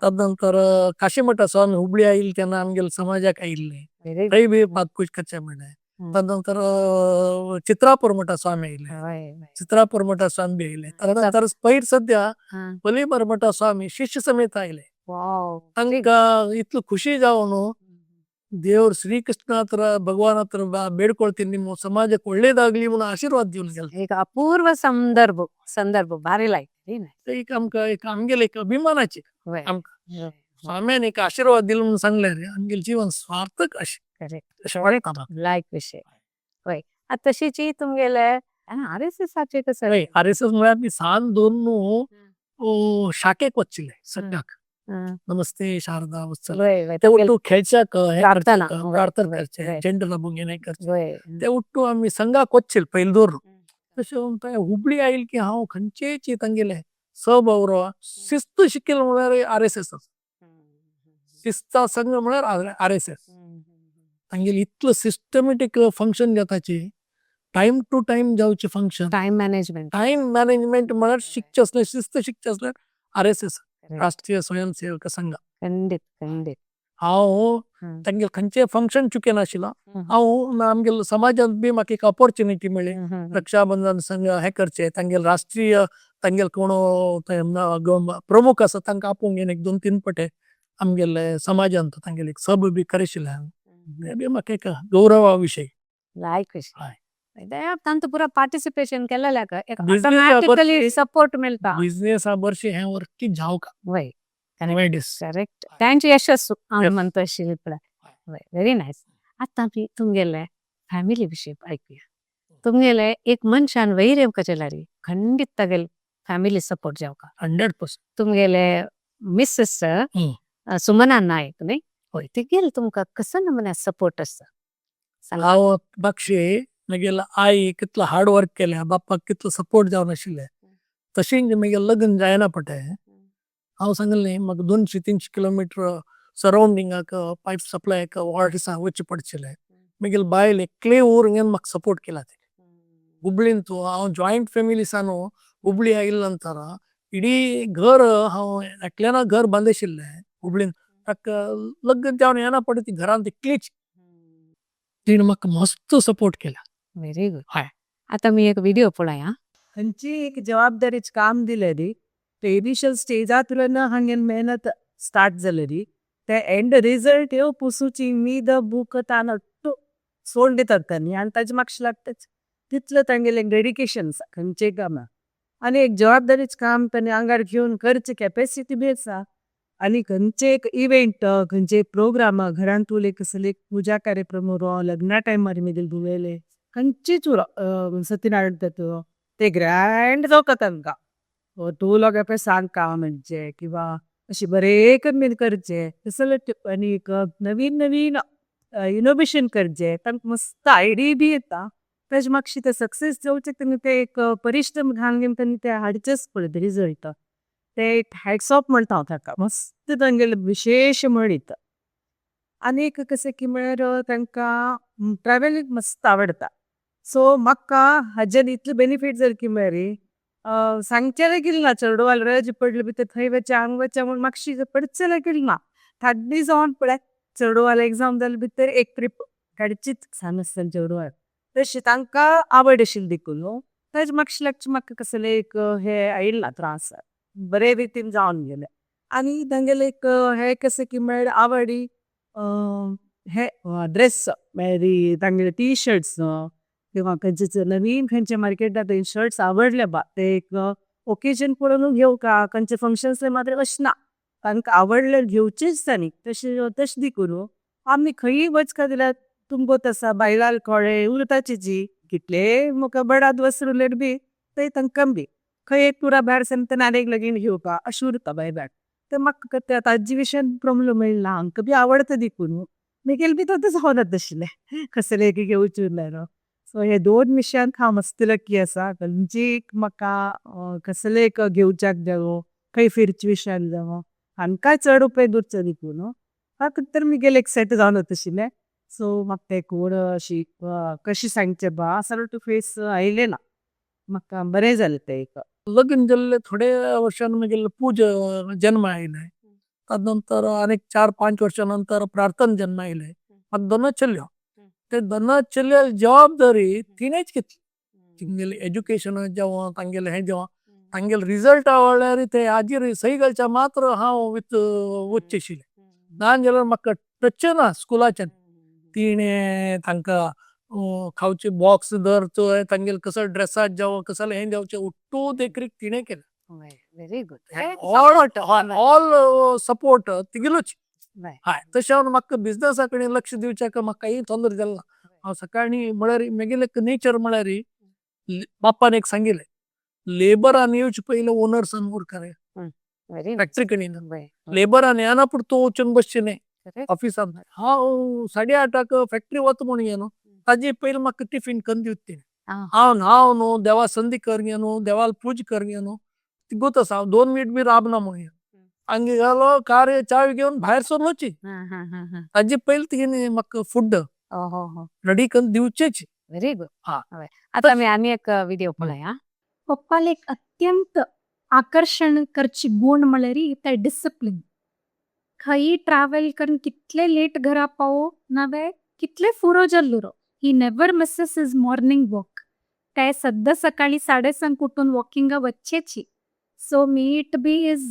तद नंतर काशी मठा स्वामी हुबळी आयिल्ले तेन्ना आमगेले समाजाक आयिल्ले, थंय बी पादपूज करचे मेळ्ळें. तदनंतर चित्रापूर मठा स्वामी येयले. हय हय. चित्रापूर मठा स्वामी बी येयले. तदनंतर पयर सद्या पलिबर मठा स्वामी शिश्य समेत आयले. तांकां इतलो खुशी जावन न्हू, देवर श्री कृष्णा हತ್ರ ಭಗವಾನ್ ಹತ್ರ ಬೇಡ್ಕೊಳ್ತೀನಿ, ನಿಮ್ಮ ಸಮಾಜಕ್ಕೆ ಒಳ್ಳೇದಾಗ್ಲಿ म्हणून आशीर्वाद दिवन गेले. एक अपूर्व संदर्भ संदर्भ, भारी लायक, व्हेरी नायस. एक आमकां एक आमगेले एक अभिमानाचे आमकां स्वाम्यान एक आशीर्वाद दिलो म्हणून सांगल्यार आमगेलें जीवन सार्थक अशें. अशें वाटता म्हाका. लायक विशय. वय, आतां तशीच तुमगेले आरएसएसाचे कसो? हय, आरएसएस म्हळ्यार आमी सान दवरून न्हू शाखेक वचशिल्ले संघाक. नमस्ते शारदा वत्सल. वय वय ते उठू खेळच्याक हें प्रार्थना. प्रार्थना करचे, झेंडो दाबून हें करचे, ते उठू आमी संघाक वचशील पयले दवरून. तशें हुबळी आयल की हांव खंयचेच तांगेले सभौरव शिस्त शिकयले म्हळ्यार आरएसएस, शिस्ता संघ म्हळ्यार आरएसएस. तांगेले इतलो सिस्टमेटीक फंक्शन जाताची, टायम टू टायम जावचे function. Time management. Time management म्हळ्यार शिकचें आसलें, शिस्त शिकचें आसल्यार आरएसएस, राष्ट्रीय स्वयंसेवक संघ. खंडीत खंडीत. हांव तांगेले खंयचें फंक्शन चुकयनाशिल्लो. हांव आमगेले समाजांत बी म्हाका एक ऑपोर्चुनिटी मेळ्ळी, रक्षाबंधन संघ हें करचें, तांगेले राष्ट्रीय तांगेले कोण प्रमुख आसा तांकां आपोवन घेवन एक 2-3 पटे आमगेले समाजांत तांगेले एक सभा बी करशिल्ले, हें बी म्हाका एक गौरवा विशय. लायक विशय. तांचो पुरो पार्टिसिपेशन केल्ल्याक एक ऑटोमॅटिकली सपोर्ट मेळटा. बिजनेसा वर्शी हें वर्की जावका. वय, करेक्ट. तांचे यशस्सु हांव म्हणटा आशिल्लें पळय. Very nice. आतां आमी तुमगेले फॅमिली विशय आयकुया. तुमगेले एक मनशान वयर येवपाचें जाल्यार खंडीत तागेले फॅमिली सपोर्ट जावका. 100%. तुमगेले मिसेस सुमना नायक न्ही, तिगेले तुमकां कसो नमुन्या सपोर्ट आसा? हांव मातशें म्हगेले आई कितलो हार्ड वर्क केल्या, बापाक कितलो सपोर्ट जावन आशिल्ले, तशें म्हगेलें लग्न जायना पटे हांव सांगलें न्ही म्हाका 200-300 किलोमिटर सराउंडिंगाक पायप सप्लायाक ऑफिसाक वचचें पडशिल्लें। म्हगेले बायल एकले उरून म्हाका सपोर्ट केला। हुबळींत हांव जॉयंट फॅमिली सान हुबळी आयले नंतर इडी घर हांव एकल्यान घर बांदिशिल्लें हुबळीन, ताका लग्न जावन येना पडलें ती घरांत एकलीच, तिणें म्हाका मस्त सपोर्ट केला। Very good. हय. आतां आमी एक व्हिडियो पळया. खंयची एक जबाबदारीच काम दिलेली ते इनिशियल स्टेजांतल्यान हांगेन मेहनत स्टार्ट जालेली ते एंड रिजल्ट येव पुसूची उमेद भूक तान सोडून दितात तांणी आनी ताजे मातशें लागताच तितलें तांगेलें डेडिकेशन आसा खंयचेय कामाक आनी एक जबाबदारीच काम तांणी आंगार घेवन करची कॅपेसिटी बी आसा। आनी खंयचे एक इवेंट खंयचे प्रोग्राम घरांतूल एक कसले पुजा कार्यक्रम उरो लग्ना टायमार मागीर धुवेले खंयचीच उरो सत्यनारायण तत्व ते ग्रँड जावता तांकां तूं लोकां सांग काम म्हणजे किंवा अशें बरें करून करचें तसले आनी एक नवीन नवीन इनोवेशन करचें तांकां मस्त आयडिया बी येता ताजे मातशें ते सक्सेस जावचें तांकां ते एक परिश्रम घालून तांणी ते हाडचेच पडटा रिजल्ट ते एक हॅट्स ऑफ म्हणटा हांव ताका मस्त तांगेले विशेश म्हणीत। आनी एक कशें की म्हळ्यार तांकां ट्रॅवलिंग मस्त आवडटा सो म्हाका हाजेर इतले बेनिफीट जाले की म्हळ्यार सांगचें लेगीत ना चेडवाल रज पडले भितर थंय वचचें हांगा वचचें म्हूण मातशी पडचें लेगीत ना धाडली जावन पळय चेडवाल एग्जाम जाले भितर एक ट्रीप काडचीच सान आसतना चेडवाक तशें तांकां आवड आशिल्ली देखून न्हू ताजे मातशें लागचें म्हाका कसलें एक हें आयलें ना त्रास बरे रितीन जावन गेलें। आनी तांगेलें एक हें कशें की म्हळ्यार आवडी हे ड्रेस म्हळ्यार तांगेले टी शर्ट्स किंवा खंयचे नवीन खंयचे मार्केटांत शर्ट्स आवडले बा ते एक ओकेजन पळोवन घेवका खंयचे फंक्शन्स मात्र अशें ना तांकां आवडले घेवचेच तांणी तशें तशें देखून आमी खंयी वचका जाल्यार तुमकां आसा बायलां कळ्ळें उरताची जी कितले म्हाका बडात वस्त्र उरलें बी ते तांकां बी खंय एक पुरा भायर सरता आनी एक लगीन घेवपा अशें उरता बायलांक तर म्हाका ताजे विशयान प्रॉब्लम येयला ना आमकां बी आवडटा देखून म्हगेलें बी तशें जावना तशें कसलें घेवचें उरल्यार सो हे दोन विशयांत हांव मस्त लकी आसा खंयची एक म्हाका कसलें एक घेवच्याक जावं खंय फिरचे विशयान जावं हांकां चड उपेग उरचो देखून म्हाका तर म्हगेलें एक्सायट जावना तशिल्लें सो म्हाका तें कोण अशी कशें सांगचें बा सर टू फेस आयलें ना म्हाका बरें जालें तें एक. लग्न जाल्ले थोडे वर्षान म्हगेले पूज जन्म आयलें, तद नंतर आनीक 4-5 वर्षां नंतर प्रार्थना जन्म आयलें, म्हाका दोनूच चलयो। ते दोना चेडल्याली जबाबदारी तिणेच घेतली. तेंगेले एजुकेशन जावं, तांगेले हे जावं, तांगेले रिजल्टा वेळार ते हाजेर सही घालच्या मात्र हांव विथ वचचे आशिल्ले. ना जाल्यार म्हाका टच ना स्कुलाचें. तिणे तांकां खावचे बॉक्स धर चोय, तांगेले कसो ड्रेसाक जावं, कसले हे जावचे, उट्टू देखरेख तिणे केले. Very good. All all support तिगेलोच. हय, तशें हांव म्हाका बिजनसा कडेन लक्ष दिवच्याक म्हाका कांय तोंदर जालें ना. हांव सकाळीं म्हळ्यार मेगेले एक नेचर म्हळ्यार बाप्पान एक सांगिल्ले, लेबरान येवचे पयली ओनर्सान उरका रे. Very factory कडेन लेबरान येना पुरतो वचून बसचे न्ही ऑफिसान. हांव 8:30 फॅक्टरी वता म्हूण न्हू, ताजे पयली म्हाका टिफीन कन्न दिवता तेणी. हांव न्हांव न्हू, देवा संदी कर न्हू, देवाली पुजा कर न्हू, गोत आसा, हांव 2 मिनट बी राबना म्हूण. आनी गेलो कार चावी घेवन भायर सरलोची, ताजे पयली तेणी म्हाका फूड रेडी करून दिवचेच. Very good. हा. आता आमी आनी एक व्हिडिओ पळया. पप्पाले एक अत्यंत आकर्षण करची गुण म्हळ्यार ते डिसिप्लिन. खंय ट्रॅवल करून कितले लेट घरा पावो नवे कितले फुरो जाल्लो, he never misses his morning walk. ते सद्दा सकाळी 6:30 उठून वॉकिंगा वच्चेची. So may it be his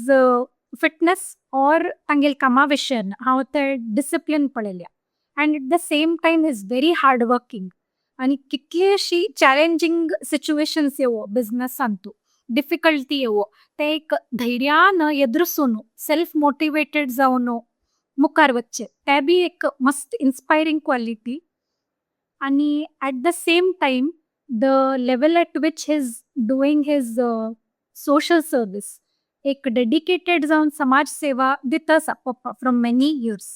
fitness or तांगेल कामा विशयान हांव ते डिसिप्लिन पळयल्या. And at the same time is very hard working. आणि कितली अशी चॅलेंजिंग सिच्युएशन्स येवो बिझनेसांतू, डिफिकल्टी येवो, ते एक धैर्यान एदुर्सून, सेल्फ मोटिवेटेड जावन मुखार वच्चे, ते बी एक मस्त इन्स्पायरिंग क्वालिटी. आणि at the same time, the level at which he's doing his social service, एक डेडिकेटेड जावन समाज सेवा दिता आसा पप्पा from many years.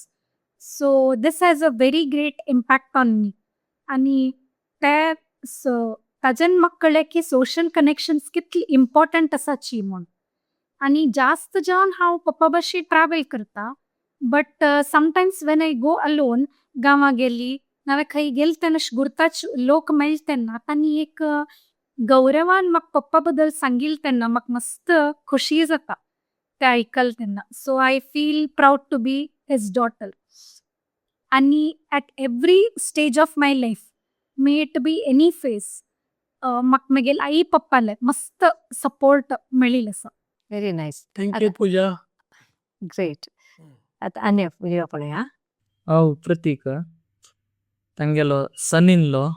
So this has a very great impact on me. आणि ते ताजेन म्हाका कळ्ळें की सोशल कनेक्शन्स कितली इम्पॉर्टंट आसाची म्हूण. आणि जास्त जावन हांव पप्पा बशी ट्रॅवल करता, but sometimes when I go alone, गांवा गेली नाल्यार खंय गेल तेन्ना अशें गुर्ताच लोक मेळटा तेन्ना तांणी एक गौरवान म्हाका पप्पा बद्दल सांगिल तेन्ना म्हाका मस्त खुशी जाता ते आयकल तेन्ना. So I feel proud to be his daughter. आणि at every stage of my life, may it be any phase, म्हाका म्हगेल आई पप्पाले मस्त सपोर्ट मेळिल्लो आसा. Very nice. Thank you Pooja. Great. आता आनी एक व्हिडिओ पळया. हांव प्रतीक, तांगेलो सन इन लॉ.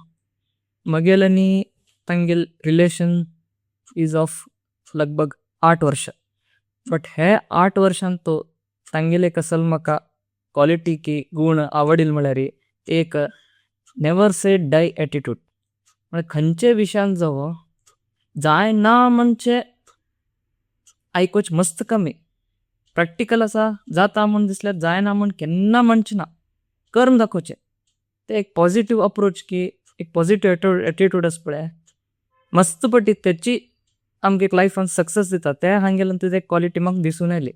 मगेल आनी तांगेल रिलेशन is of लगभग 8 वर्ष. बट हे 8 वर्षांत तो तांगेले कसल म्हाका क्वालिटी की गुण आवडिल म्हळ्यार एक नेवर से डाय एटीट्यूड. म्हळ्यार खंयचे विशयान जावो, जाय ना म्हणजे आयकुच मस्त कमी. प्रॅक्टिकल आसा, जाता म्हूण दिसल्यार जायना म्हूण केन्ना म्हणचे ना, करून दाखोवचें. ते एक पॉझिटिव्ह अप्रोच की एक पॉझिटिव्ह एटीट्यूड आसा पळय, मस्त पटी तेची आमकां एक लायफान सक्सेस दिता. ते हांगेल्यान तुजें क्वॉलिटी म्हाका दिसून आयली.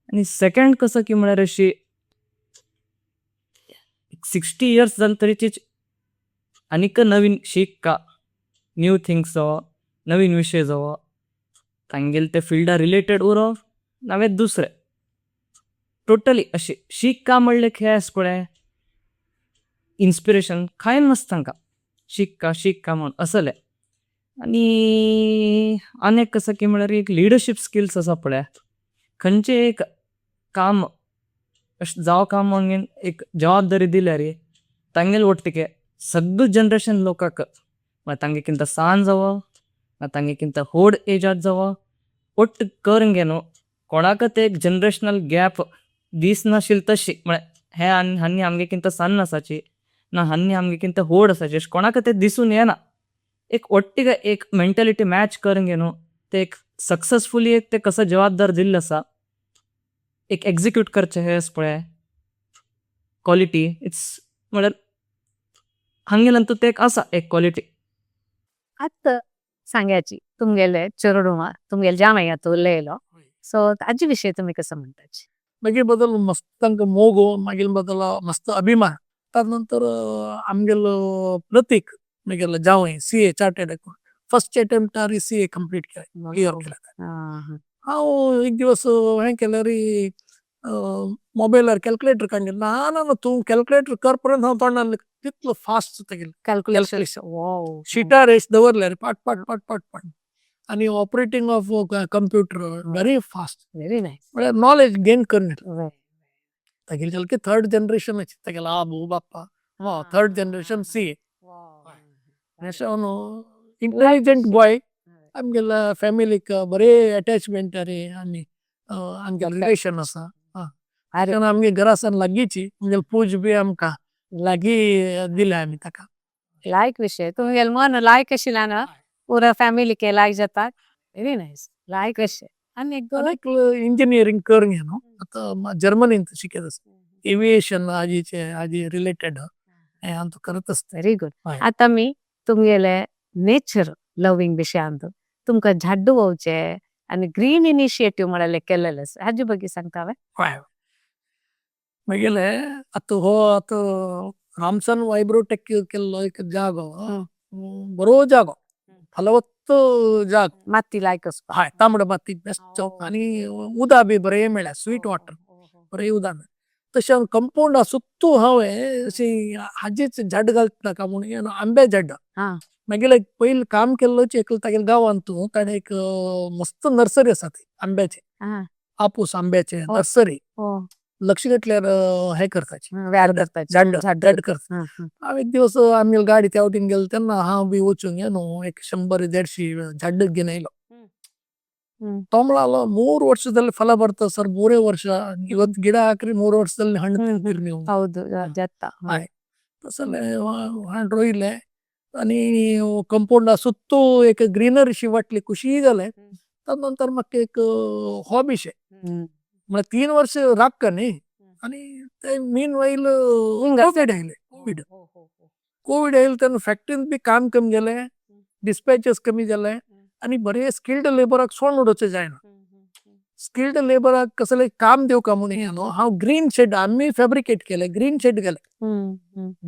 आनी सेकंड कसो की म्हळ्यार अशी 60 इयर्स जाले तरी आनीक नवीन शिकका, न्यू थिंग्स जावो, नवीन विशय जावो, तांगेले ते फिल्डा रिलेटेड उरो नावें दुसरें, टोटली अशें शिकका म्हणलें हें आसा पळय इन्स्पिरेशन कांय नासता तांकां. शिकका शिकका म्हूण असलें. आनी आनी एक कसो की म्हळ्यार एक लिडरशीप स्किल्स आसा पळय, खंयचें एक काम अशें जावं काम म्हणून एक जबाबदारी दिल्यार तांगेले वट्टीके सगळे जनरेशन लोकांक, मागीर तांगे कितें सान जावो ना तांगे कितें व्हड एजांत जावो, वट्ट करून न्हू कोणाक ते एक जनरेशनल गॅप दिसनाशिल्ली तशी. म्हळ्यार हे आनी हांनी आमगे कितें सान आसाची ना हांनी आमगे कितें व्हड आसाची, अशें कोणाक तें दिसून येना. एक वट्टीक एक मेंटेलिटी मॅच करून न्हू ते एक सक्सेसफुली एक ते कसो जबाबदार दिल्ले आसा, एक एक्जिक्यूट करचें हें आसा पळय क्वॉलिटी, it's म्हळ्यार हांगेल्यान तें एक आसा एक क्वॉलिटी. आतां सांग्याची तुमगेले चेडूं, तुमगेले जावंय उलयलो, सो ताजे विशय तुमी कसो म्हणटाची? मागीर बदल मस्त तांकां मोग, मागीर बदल मस्त अभिमान. ताजे नंतर आमगेलो प्रतीक, मागेलो जावंय, CA, chartered accountant, first अटेम्प्टार CA complete केलें, क्लियर केलें. हांव एक दिवस हें केल्यार मोबायलार कॅल्क्युलेटर काडले ना ना ना, तूं कॅल्क्युलेटर कर पर्यंत हांव तोंडान, तितलो फास्ट तेगेलें कॅल्क्युलेशन. कॅल्क्युलेशन. वाव. शिटार अशें दवरल्यार पाट पाट पाट पाट पाट आनी operating of computer very fast. Very nice. म्हळ्यार नॉलेज गेन करून घेतलें. तागेली सारकी थर्ड जनरेशन, तागेलो आबू बाप्पा थर्ड जनरेशन CA. अशें इंटेलिजंट बॉय. आमगेल्या फॅमिलीक बरे अटॅचमेंट आनी आमगेलें रिलेशन आसा. आमगे घरा सान लागींची, आमगेली पूज बी आमकां लागीं दिल्या आमी ताका. लायक विशय तुमगेले मन लायक आशिल्ल्यान पुरा फॅमिलीके लायक जाता. व्हेरी नायस, लायक विशय आनी एक आनी इंजिनियरींग करून न्हू आतां जर्मनींत शिकयत आसा, एविएशन हाजीचे हाजी रिलेटेड हें आतां करत आसता. Very good. आतां मी तुमगेले नेचर लव्हिंग विशयांत तुमकां झाड्डू वोवचे आनी ग्रीन इनिशिएटीव म्हळ्यार केल्लेले आसा, हाजे ಬಗ್ಗೆ सांगता हांवें. हय, मागीर आतां हो आतां रामसन वायब्रोटेक केल्लो एक जागो, बरो जागो, फलवत्त जागो. माती लायक आसपा. हय, तांबडो माती बेस्ट आनी उदक बी बरें मेळ्ळा, स्वीट वॉटर, बरें उदक मेळ्ळा. तशें हांव कंपाउंडा सुत्तू हांवें अशी हाजीच झाड घालता नाका म्हणून आंबे झाडां. मागीर एक पयलीं काम केल्लोच एक तागेल्या गांवांत, ताणें एक मस्त नर्सरी आसा ती आंब्याची, आपूस आंब्याचे नर्सरी. लक्ष घातल्यार हें करताची झाड झाड करता. हांव एक दिवस आमगेली गाडी त्या वटेन गेलो तेन्ना हांव बी वचून न्हू एक 100-150 झाड घेवन येयलो. तो म्हणालो 3 ವರ್ಷ ಫಲ ಬರ್ತದೆ ಸರ್, 3 ವರ್ಷ, ಇವತ್ತು ಗಿಡ ಹಾಕ್ರಿ 3 ವರ್ಷದಲ್ಲಿ ಹಣ್ಣು ತಿಂತೀರಿ ನೀವು. ಹೌದು, ಜತ್ತ. हय, तसलें हांवें रोयलें आनी कंपाउंडा सुत्तू एक ग्रिनरी शी वाटली, खुशी जालें. ताजे नंतर म्हाका एक हॉबी शें, म्हळ्यार 3 वर्स राबता न्ही आनी ते मीन वायल कोवीड आयलें. कोवीड कोवीड आयलें तेन्ना फॅक्ट्रीन बी काम कमी जालें, डिस्पॅचीस कमी जाले आनी बरे स्किल्ड लेबराक सोडून उडोवचें जायना. स्किल्ड लेबराक कसलें काम दिवका म्हूण न्हू हांव ग्रीन शेड आमी फेब्रिकेट केलें, ग्रीन शेड घालें.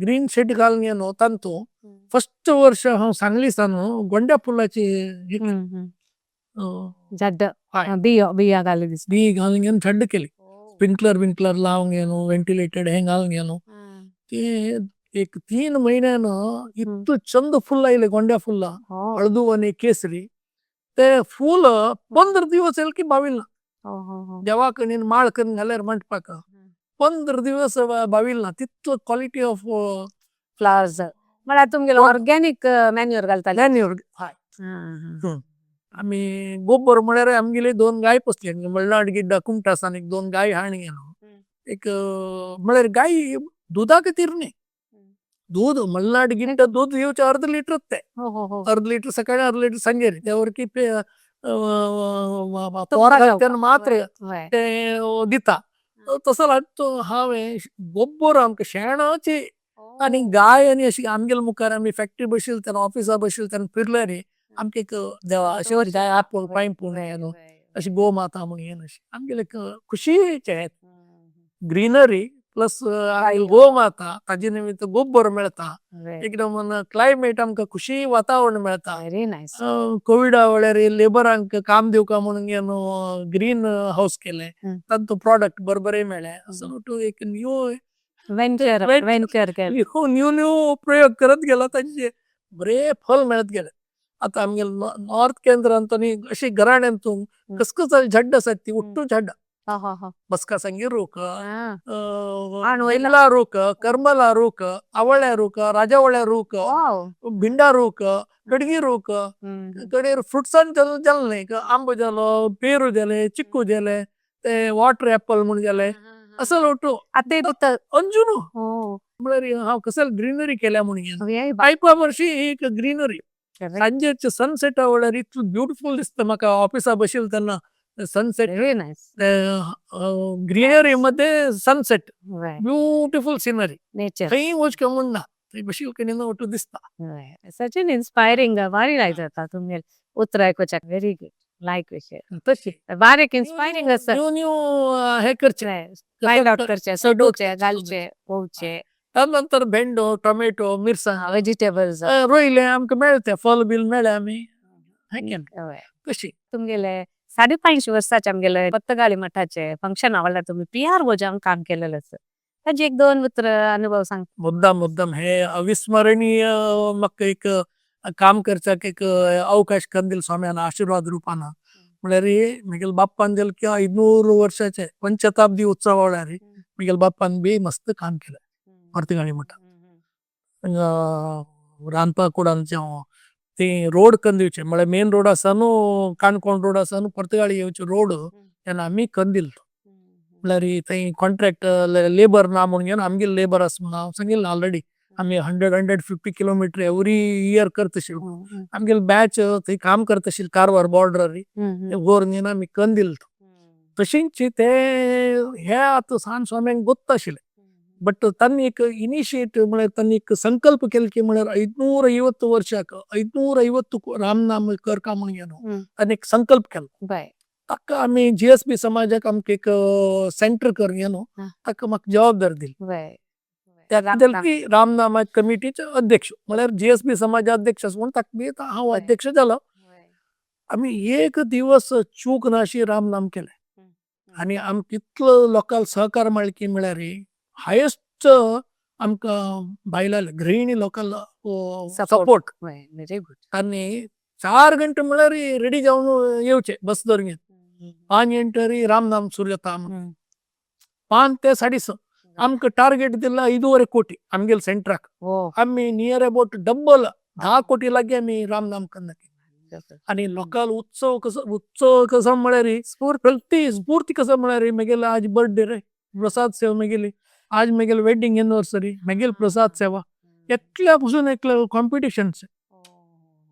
ग्रीन शेड घालून न्हू तातूंत फस्ट वर्स हांव सांगली सान गोंड्या फुलाची झाड बियो बिया घाली दिसता. बी घालून झाड केली, स्प्रिंकलर विंकलर लावन न्हू, वेंटिलेटेड हें घालून न्हू ती एक 3 म्हयन्यान इतू चंद फुल आयले, गोंड्या फुलां, हळदुवो आनी केसरी. ते फूल 15 दिवस येयले की बाविल ना. देवा कडेन माळ करून घाल्यार म्हणपाक 15 दिवस बाविल ना, तितलो क्वॉलिटी ऑफ फ्लावर्स. म्हळ्यार तुमगेलो ऑर्गेनीक मॅन्युअर घालताले. मॅन्युअर, हय. आमी गोबर म्हळ्यार आमगेली 2 गाय पोसली, मलनाड गिड्डा कुमटा सान एक 2 गाय हाडून न्हू एक, म्हळ्यार गाय दुदा खातीर न्ही, दूद मलनाड गिड्डा दूद दिवचें अर्द लिटर तें, अर्द लिटर सकाळी अर्द लिटर सांजेर, त्या वरकी तेन्ना मात्र तें दिता. तसो हांवें गोबर आमकां शेणाची आनी गाय आनी अशी आमगेले मुखार आमी फॅक्ट्री बशिल्ले तेन्ना ऑफिसा बशिल्ले तेन्ना फिरले न्ही, आमकां एक देवा अशें आपूण पांय पडून न्हू अशी गोमाता म्हूण अशी आमगेले एक खुशीचें, ग्रिनरी प्लस गोमाता, ताजे निमित्त गोबर मेळता, एकदम क्लायमेट आमकां खुशी वातावरण मेळता. Very nice. कोविडा वेळार लेबरांक काम दिवका म्हणून न्हू ग्रीन हावस केलें, तांचो प्रोडक्ट बरें बरें मेळ्ळें. सो एक न्यू वेंचर वेंचर केलें, न्यू न्यू प्रयोग करत गेलो, तांचे बरें फल मेळत गेलें. आतां आमगेले नॉर्थ केंद्रांत न्ही अशी घराण्यांत तूं कसकस झाड आसात ती उट्टू झाडां, बसका सांगी रूख, बिमला रूख, करमला रूख, आवळ्या रूख, राजावळ्या रूख, भिंडा रूख, गडगी रूख, कडेर फ्रुट्सान जालें न्ही, आंबो जालो, पेरू जाले, चिक्कू जाले, ते वॉटर एप्पल म्हूण जाले, असो लोटू अंजुनू म्हळ्यार हांव कसल ग्रिनरी केल्या म्हूण आयपा वर्शी एक ग्रिनरी. सांजेचे सनसेटा वेळार इतलो ब्युटिफूल दिसता म्हाका, ऑफिसा बशिल्ले तेन्ना सनसेट, ग्रिनरी मध्ये सनसेट, ब्युटिफूल सिनरी, खंय वचचें म्हूण ना, थंय बशिल्ले कडेन वटून दिसता. सच एन इन्स्पायरिंग, बारी लायक जाता तुमगेले उतरां आयकुच्याक. व्हेरी गुड, लायक विशय. तशें बारीक इन्स्पायरिंग आसा. न्यू न्यू हें करचें, फायंड आवट करचें, सोदुचें, घालचें, पळोवचें. ताजे नंतर भेंडो, टोमॅटो, मिरसांग वेजिटेबल्स रोयलें आमकां मेळ्ळें, फल बील मेळ्ळें आमी हें केलें कशी. तुमगेले 550 वर्साचे आमगेले पर्तगाळी मठाचे फंक्शन आवडला तुम्ही पीआरओ जावन काम केलेलं आसा. ताजे एक दोन उतर अनुभव सांग. मुद्दाम मुद्दाम हे अविस्मरणीय म्हाका एक काम करच्याक एक अवकाश कंदील स्वाम्यान आशीर्वाद रुपान. म्हळ्यार म्हगेले बाप्पान दिल की 500 वर्षाचे पंचशताब्दी उत्सव म्हळ्यार म्हगेले बाप्पान बी मस्त काम केलें पर्तगाळी मठान. रांदपा कुडांचे ती रोड करून दिवचे म्हळ्यार मेन रोड आसा न्हू, काणकोण रोड आसा न्हू, पर्तगाळी येवचे रोड तेन्ना आमी करून दिलो. म्हळ्यार थंय कॉन्ट्रॅक्ट लेबर ना म्हणून घेवन आमगेले लेबर आसा म्हणून हांव सांगिल्लें ऑलरेडी. आमी 100-150 किलोमिटर एवरी इयर करता आशिल्ले. आमगेले बॅच थंय काम करता आशिल्ले कारवार बॉर्डरार व्हरून घेवन आमी करून दिलो. तशेंच ते हे आतां सान स्वाम्यांक गोत्त आशिल्लें. बट तांणी एक इनिशिएट म्हळ्यार तांणी एक संकल्प केलो की म्हळ्यार 550 ವರ್ಷಕ್ಕೆ 550 रामनाम करका म्हणून घेवन तांणी एक संकल्प केलो. ताका आमी जीएसबी समाजाक आमकां एक सेंटर करून घेवन ताका म्हाका जबाबदारी दिली. की रामनामा कमिटीचे अध्यक्ष म्हळ्यार जीएसबी समाजा अध्यक्ष आसा म्हणून ताका बी हांव अध्यक्ष जालो. आमी एक दिवस चूक नाशी रामनाम केलें. आनी आमकां इतलो लोकांक सहकार मेळ्ळें की म्हळ्यार हायेस्ट आमकां बायलां गृहिणी लोकांलो सपोर्ट. Very good. आनी 4 गंटे म्हळ्यार रेडी जावन येवचे बस धरून घेवन. 5 गंटेर रामनाम सुरू जाता. 5 ते 6:30 आमकां टार्गेट दिला 5.25 कोटी आमगेले सेंटराक. आमी नियर अबाउट डबल 10 कोटी लागीं आमी रामनाम करना. आनी लोकांक उत्सव कसो, उत्सव कसो म्हळ्यार प्रति स्फूर्ती कसो म्हळ्यार म्हगेलो आज बर्थडे रे, प्रसाद सेवा म्हगेली, आज म्हगेली वेडिंग एनिवर्सरी म्हगेली प्रसाद सेवा. एकल्या पसून एकले कॉम्पिटिशन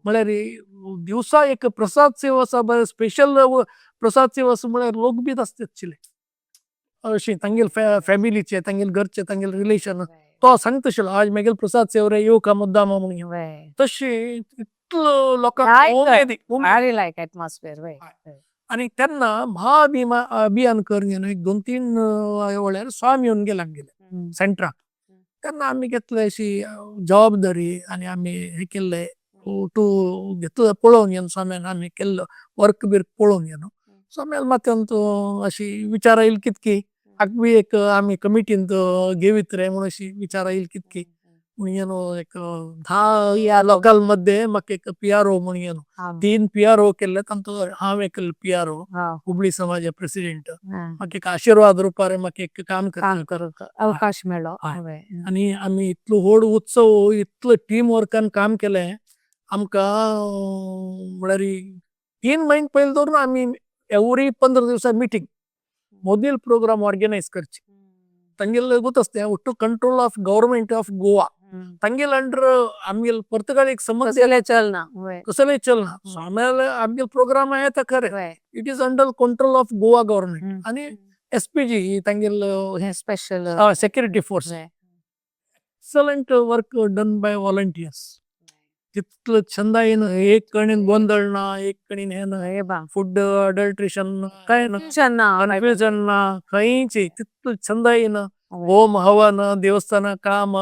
म्हळ्यार दिवसा एक प्रसाद सेवा आसा बरें स्पेशल प्रसाद सेवा आसा म्हळ्यार लोक बी आसता आशिल्ले. अशी तांगेले फॅमिलीचे, तांगेले घरचे, तांगेले रिलेशन तो सांगता आशिल्लो आज म्हगेली प्रसाद सेवा रे येवका मुद्दाम म्हणून. तशी इतलो लोकांक उमेदी. लायक एटमॉस्फियर. आनी तेन्ना महाभीमा अभियान करून एक 2-3 वेळार स्वामी येवन गेले आमगेले सेंटराक. तेन्ना आमी घेतले अशी जबाबदारी आनी आमी हें केल्लें टू घेतलो पळोवन घेवन स्वाम्यान आमी केल्लो वर्क बीर्क पळोवन घेवन स्वाम्यान मात अशी विचार येयल कितकी हाका बी एक आमी कमिटींत घेवीत रे म्हणून अशी विचार येयल कितकी म्हणून एक 10 लोकल मध्ये म्हाका एक पीआरओ म्हणून घेवन 3 पीआरओ केल्ले तांचो हांव एक पीआरओ हुबळी समाज प्रेसिडेंट. म्हाका एक आशिर्वाद रुपार म्हाका एक काम करूंक अवकाश मेळ्ळो. आनी आमी इतलो व्हड उत्सव इतलो टीम वर्कान काम केलें आमकां म्हळ्यार 3 म्हयने पयलीं धरून आमी एवरी 15 दिवसा मिटींग मोदील प्रोग्राम ऑर्गनायज करचे. तांगेले गोत आसता to control of government of Goa. तांगेले अंडर आमगेले पर्तगाळी संबंद कसलें चलना. कसलें चलना. स्वाम्याले आमगेले प्रोग्राम येता खरें, it is under control of Goa government आनी एसपीजी तांगेले special security force. Excellent work done by volunteers. तितलो छंदायेन एक कणीन गोंदळ ना, एक कणीन हें ना, फूड अडल्ट्रेशन काय ना, कन्फ्युजन ना, खंयची तितलो छंदायेन होम हवन देवस्थान काम.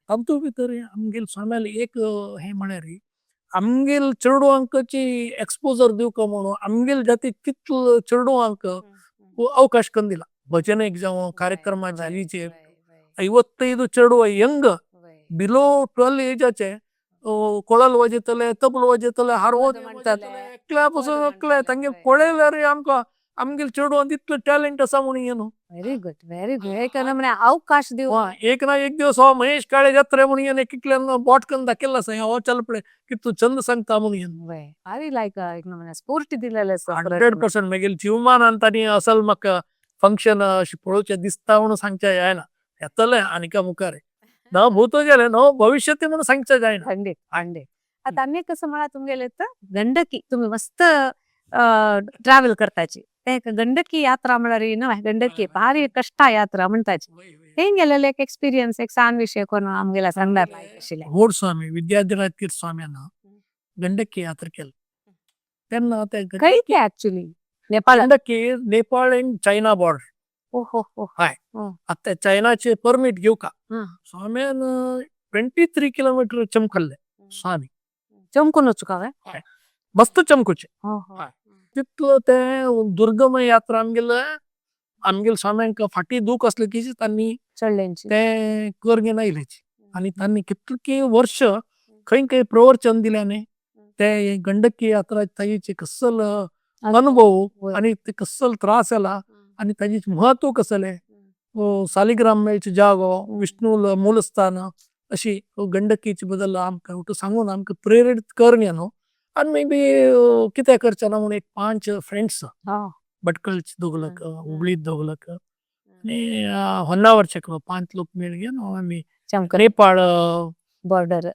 तातूंत भितर आमगेले स्वाम्याले एक हें म्हळ्यार आमगेले चेडवांकची एक्सपोजर दिवका म्हणून आमगेले जातीक तितलो चेडवांक अवकाश करून दिला. भजनेक जावं कार्यक्रमा जालीचे 55 चेडवां यंग बिलो 12 एजाचे कोळल वाजयतले, तबलो वाजयतले, हार्मोनियम वाजयतले, एकल्या पसून एकले तांगे पळयल्यार आमकां आमगेले चेडवांत इतलो टॅलंट आसा म्हणून न्हू. Very good very good. एक म्हळ्यार अवकाश दिवप. एक ना एक दिवस हो महेश काळे जात्रे म्हणून एक बोट करून दाखयल्लो आसा हो चल पळय कितलो चंद सांगता म्हणून. व्हेरी लायक एक स्फूर्ती दिलेले आसा. 100% मागीर जीवमानान तांणी असल म्हाका फंक्शन अशें पळोवचें दिसता म्हणून सांगचें जायना, येतलें आनीक मुखार न भूत गेलें न भविष्य म्हणून सांगचें जायना. खंडीत खंडीत. आतां आनी कसं म्हळ्यार तुमगेले तर गंडकी तुम्ही मस्त ट्रॅव्हल करताची. ते गंडकी यात्रा म्हळ्यार न्हय गंडकी भारी कष्ट यात्रा म्हणताची. ते गेलेले एक एक्सपिरियन्स एक सान विषय कोण आमगेला सांगणार आशिल्लें. व्हड स्वामी विद्याधिराज तीर्थ स्वाम्यान गंडकी यात्रा केली तेन्ना ते खंय ते actually Nepal Gandaki Nepal and China border. ओ हो हो. हय आतां चायनाचे परमीट घेवका स्वाम्यान 23 किलोमीटर चमकल्ले स्वामी. चमकून वचूंक हांवें मस्त चमकुचे. तितलो ते दुर्गम यात्रा आमगेले आमगेले स्वाम्यांक फाटी दूख असले की तांणी चडल्यांची ते कर घेवन आयलेची आनी तांणी कितके वर्ष खंय खंय प्रवचन दिल्याने ते गंडकी यात्रा ताची कसल अनुभव आनी ते कसल त्रास जाला आनी ताचे महत्व कसले सालिग्राम मेळचे जागो विष्णु मूलस्थान अशी गंडकीचे बद्दल आमकां सांगून आमकां प्रेरीत कर न्हू। आनी मे बी कितें करचे ना म्हूण एक 5 फ्रेंड्स भटकळचे दोग लोक, हुबळीचे दोग लोक आनी होन्नावरचे 5 लोक मेळगे आमी नेपाळ बॉर्डर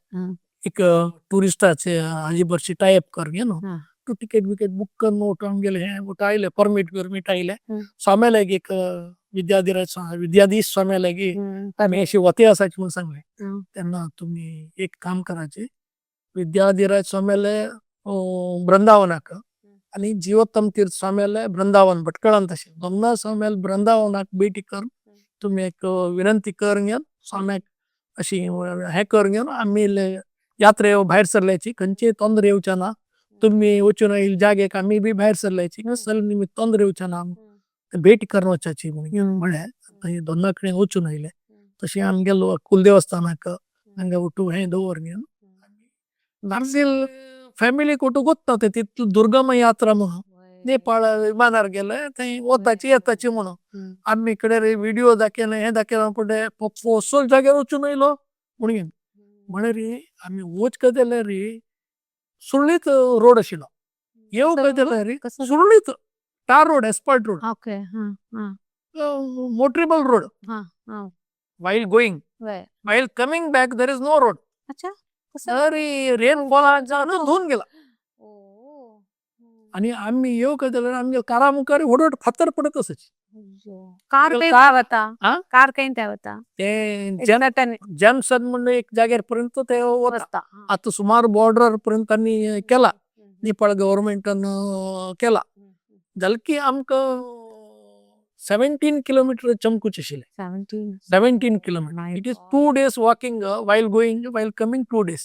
एक टुरिस्टाचे हाजी बरशी टाय अप कर न्हू, तूं टिकेट बिकेट बुक करून उठून गेले हे उठ आयले परमीट बिरमीट आयले स्वाम्याले एक विद्याधिराज विद्याधीश स्वाम्याले आमी अशी वते आसाची म्हूण सांगले तेन्ना तुमी एक काम करायचे विद्याधिराज स्वाम्याले वृंदावनाक आनी जिवोत्तम तीर्थ स्वाम्याले वृंदावन भटकळान तशें दोन्ना स्वाम्याले वृंदावनाक भेटी कर तुमी एक विनंती कर घेवन स्वाम्याक अशी हे कर घेवन आमी यात्रे भायर सरल्याची खंयचे तोंदरे येवचे ना तुमी वचून आयिल्ले जागेक आमी बी भायर सरल्याची कसले निमित्त तोंदरे येवचे ना भेट करून वचाची म्हळें थंय दोना कडेन वचून आयले तशें आमगेलो कुलदेवस्थानाक हांगा वटू हे दवर घेवन नार्सिल फॅमिलीक वटू गोत्ता ते तितू दुर्गम यात्रा म्हणून नेपाळ विमानार गेले थंय वताची येताची म्हणून आमी कडेन व्हिडियो दाखयले हे दाखयले फुडें पप्पो जाग्यार वचून येयलो म्हणून म्हळ्यार आमी वच जाल्यार सुरळीत रोड आशिल्लो येवंक जाल्यार सुरळीत tar road, asphalt road, okay motorable road. While going, while coming back there is no road. अच्छा सरी रेनफॉल धुवून गेला आनी आमी येवंक जाल्यार आमगे कारा मुखार व्हड व्हड फातर पडत आसाचे। कार खंय वता, कार खंय वता ते जॅमसन म्हणून एक जाग्यार पर्यंत ते वता। आतां सुमार बॉर्डर पर्यंत तांणी केला नेपाळ गव्हर्मेंटान केला जालें की आमकां 17 किलोमिटर चमकूचे आशिल्ले। 17 kilometre, it is 2 days walking while going while coming 2 days,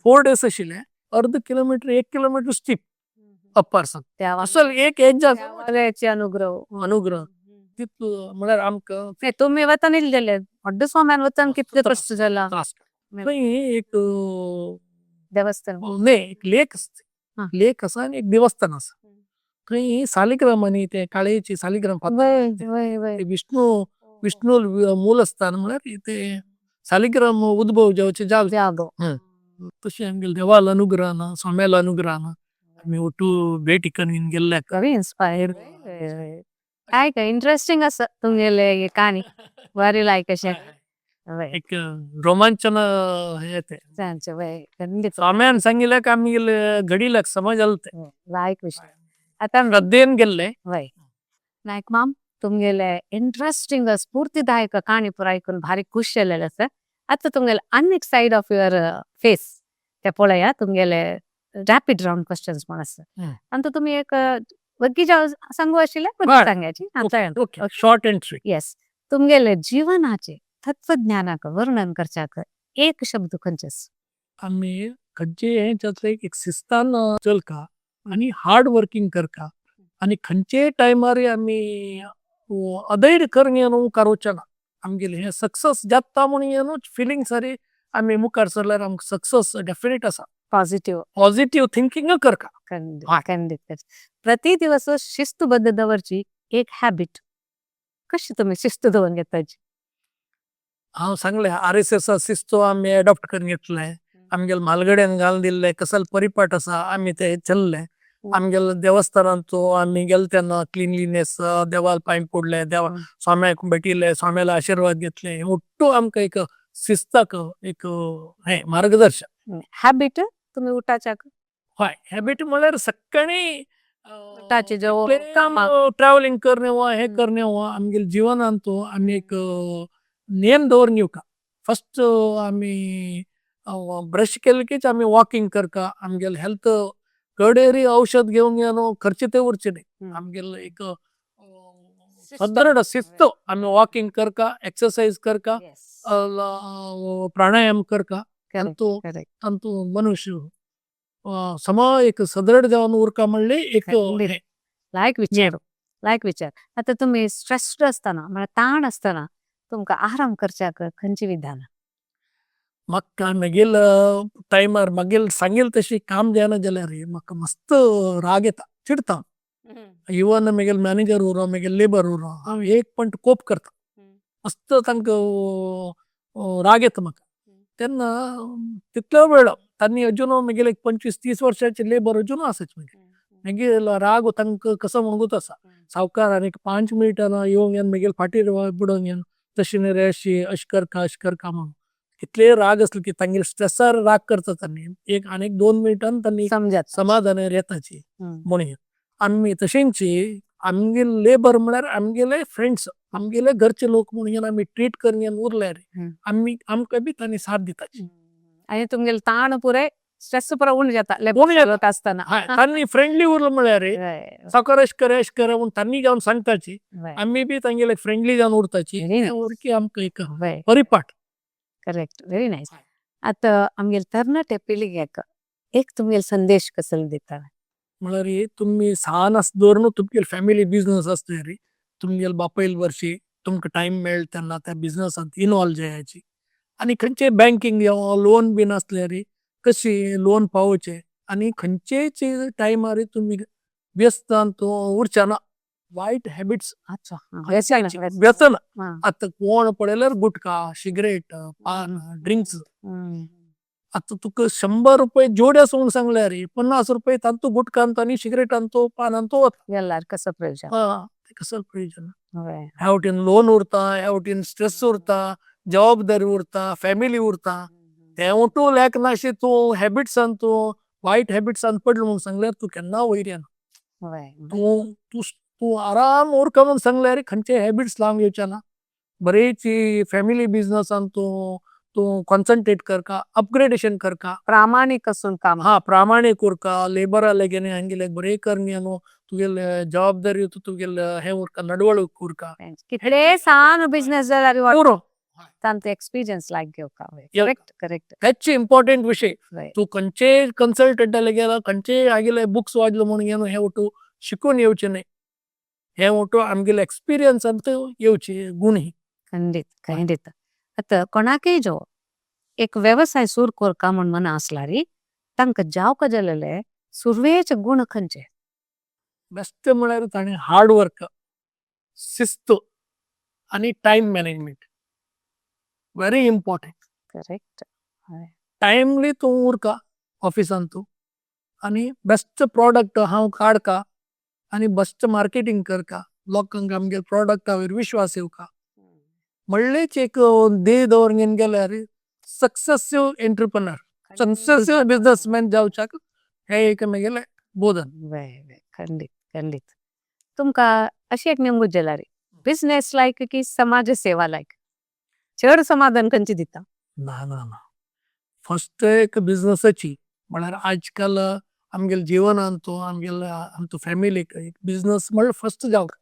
4 days आशिल्ले। अर्द किलोमीटर 1 किलोमीटर स्टीप अप्पर सान असल एक एज अनुग्रह अनुग्रह तितलो म्हळ्यार आमकां तुमी वतन इल्लेले व्हडले स्वाम्यान वतन कितले कश्ट जाला त्रास थंय एक देवस्थान न्ही एक लेक आसा, लेक आसा आनी एक देवस्थान आसा थंय सालिग्रामांनी ते काळेची सालिग्राम विष्णु विष्णु मूलस्थान म्हळ्यार ते सालिग्राम उद्भव जावचे जागो तशें आमगेले देवालो अनुग्रहान स्वाम्यालो अनुग्रहान आमी वट्टू भेटी करून गेल्ले। वेरी इन्स्पायर्ड काय काय इंटरेस्टिंग आसा तुमगेले काणी बरी लायक अशें एक रोमांचन हे ते स्वाम्यान सांगिल्ले आमगेले घडिल्याक समज आले ते लायक विशय आतां श्रद्धेन गेल्ले। नायक माम तुमगेले इंटरेस्टिंग स्फूर्तिदायक काणी पुरा आयकून भारी खुश जालेले आसा। आतां तुमगेले अनेक सायड ऑफ your face ते पळया तुमगेले रॅपिड राउंड क्वेश्चन्स म्हण आसा आनी तुमी एक वग्गी जाव सांगू आशिल्ले सांगाची okay, short and sweet. Yes, तुमगेले जीवनाचे तत्वज्ञानाक वर्णन करच्याक एक शब्द खंयचेच? आमी खंयचे हे जातले एक शिस्तान चलका आनी हार्ड वर्किंग करका आनी खंयचे टायमार आमी अधैर्य करून मुखार वचना आमगेले हे सक्सेस जाता म्हूण फिलिंग सारी आमी मुखार सरल्यार आमकां सक्सेस डेफिनेट आसा। पॉझिटिव्ह पॉझिटिव्ह थिंकिंग करका। खंडित प्रति दिवस शिस्तबद्ध दवरची एक हॅबिट कशी तुमी शिस्त दवरून घेताची? हांव सांगले आरएसएस शिस्त आमी एडॉप्ट करून घेतले आमगेले म्हालगड्यान घालून दिल्ले कसल परिपाट आसा आमी ते चल्ले आमगेले देवस्थानांचो आमी गेले तेन्ना क्लिनलीनेस देवाल पांय पडले देवा स्वाम्याक भेटिल्ले स्वाम्याले आशिर्वाद घेतले ഒट्टू आमकां एक शिस्ताक एक हे मार्गदर्शन। हॅबिट तुमी उठाच्याक? हय, हॅबिट म्हळ्यार सकाळी उठाचे जो ट्रॅव्हलिंग करणे वा हे करणे वा आमगेले जिवनांत आमी एक नेम दवरून घेवका। फर्स्ट आमी ब्रश केले कीच आमी वॉकिंग करका आमगेले हेल्थ कडेरी औषध घेवन न्हू खर्च ते उरचे न्ही आमगेले एक सदृढ शिस्त आमी वॉकिंग करका, एक्सरसाइज करका, प्राणायाम करका तांतू मनुष्य समा एक सदृढ जावन उरका म्हणले एक खंडीत. लायक विचार, लायक विचार. आतां तुमी स्ट्रेस्ड आसतना म्हळ्यार ताण आसतना तुमकां आराम करच्याक खंयची विधान? मक्का मगेल टायमार मगेल सांगेल तशी काम जायना जाल्यार मक्का मस्त राग येता, चिडता। इवन मगेल मॅनेजर उरो, मगेल लेबर उरो, हांव एक पॉइंट कोप करता। मस्त तांक राग येता मक्का। तेन्ना तितलो वेळ तान्नी अजुन मगेल एक 25-30 वर्षाचे लेबर अजुन असाच मगेल। मगेल राग तांक कसो मंगुत असा। सावकार आनी 5 मिनिटां येवंग मगेल फाटीर बडोंग तशी न्ही रे अशी, अश करका अश करका म्हणून। कितले राग असले की तांगेल स्ट्रेस्सार राग करता तान्नी एक आनी 2 मिनिटां तान्नी समजता। समाधान येताची म्हणून। आमी तशींची आमगेल लेबर म्हळ्यार आमगेले फ्रेंड्स, आमगेले घरचे लोक म्हणून आमी ट्रीट करन उरल्यार आमी आमका भी तान्नी साथ दिताची। आनी तुमगेल ताण पुरे स्ट्रेस पुरा उण जाता उण जाता। लोक आसतना। हाय, तान्नी फ्रेंडली उरला म्हळ्यार सावकार अश कर अश कर म्हूण तान्नी जावन सांगताची, आमी भी तांगेले फ्रेंडली जावन उरताची। Very nice. उरकी आमका एक परिपाठ। Correct, very nice. आता आमगेल तरणाटे पिळग्याक एक तुमगेल संदेश कसल दिता? म्हळ्यार तुम्ही सान आस दवरून तुमगेल फॅमिली बिझनेस आसता रे, तुमगेल बापायल वर्षी तुमका टाइम मेळ तेन्ना त्या बिझनेसांत इन्वॉल्व जायाची। आनी खंयचे बँकिंग लोन बीन आसल्यार रे कशी लोन पावचे आनी खंयचेच टाइमार तुम्ही व्यस्तांत उरचा ना, वाईट हॅबिट्स। अच्छा, व्यसन, व्यसन। आता कोण पळयल्यार गुटखा, सिगरेट, पान, ड्रिंक्स। आता तुका 100 रुपये जोडे म्हूण सांगल्यार 50 रुपये तांतू गुटखांत आनी सिगरेटांतो पानांतो वता। गेल्यार कसो प्रयोजन? हा, कसो प्रयोजन? ह्या वटेन लोन उरता, ह्या वटेन स्ट्रेस उरता, जबाबदारी उरता, फॅमिली उरता, ते वटून लेखनाशी तूं हॅबिट्सान तूं वाईट हॅबिट्सान पडलो म्हूण सांगल्यार तूं केन्ना वयर येना। तूं तूं तूं आराम उरका म्हूण सांगल्यार खंयचे हॅबिट्स लावंक येवचे ना, बरेची फॅमिली बिझनेसान तूं तूं कॉन्सन्ट्रेट करका, अपग्रेडेशन करका। प्रामाणिक असून काम। हा, प्रामाणिक उरका, लेबरा लगेने हंगिले बरे करणी नु तुगेले जबाबदारी तुगेले हे उरका, नडवळ उरका। कितले सान बिझनेस जाल्यार पुरो। तांचे एक्सपीरियन्स लायक घेवका। Correct, correct. तेच इम्पोर्टंट विषय। तूं खंयचे कन्सल्टंट गेला, खंयचे आगेले बुक्स वाचलो म्हणून हे वटू शिकून येवचे न्ही, हे वटू आमगेले एक्सपीरियन्स येवचे गुण ही। खंडित, खंडित। आता कोणाके जो एक व्यवसाय सुरू करका म्हण मना असलारी तांका जावका जालेले सुरवेचे गुण खंचे? बेस्ट म्हळ्यार ताणे हार्ड वर्क, शिस्त आनी time management very important. Correct. Timely तूं उरका ऑफिसान तूं आनी बेस्ट प्रोडक्ट हांव काडका आनी बेस्ट मार्केटिंग करका, लोकांक आमगेल प्रोडक्टा वयर विश्वास येवका। म्हळ्ळेच एक ध्येय दवरून गेल्यार सक्सेसिव एंटरप्रेन्योर, सक्सेसिव बिझनेसमॅन जावचाक हे एक मगेले बोधन। खंडित, खंडित। तुमका अशी एक नेमगुज जालारी बिझनेस लायक की समाज सेवा लायक चड समाधान खंची दिता? ना ना ना, फर्स्ट एक बिझनेसाची म्हळ्यार आजकाल आमगेल जीवनांत तूं आमगेल आमचो फॅमिलीक एक बिझनेस म्हळ्यार फर्स्ट जावका।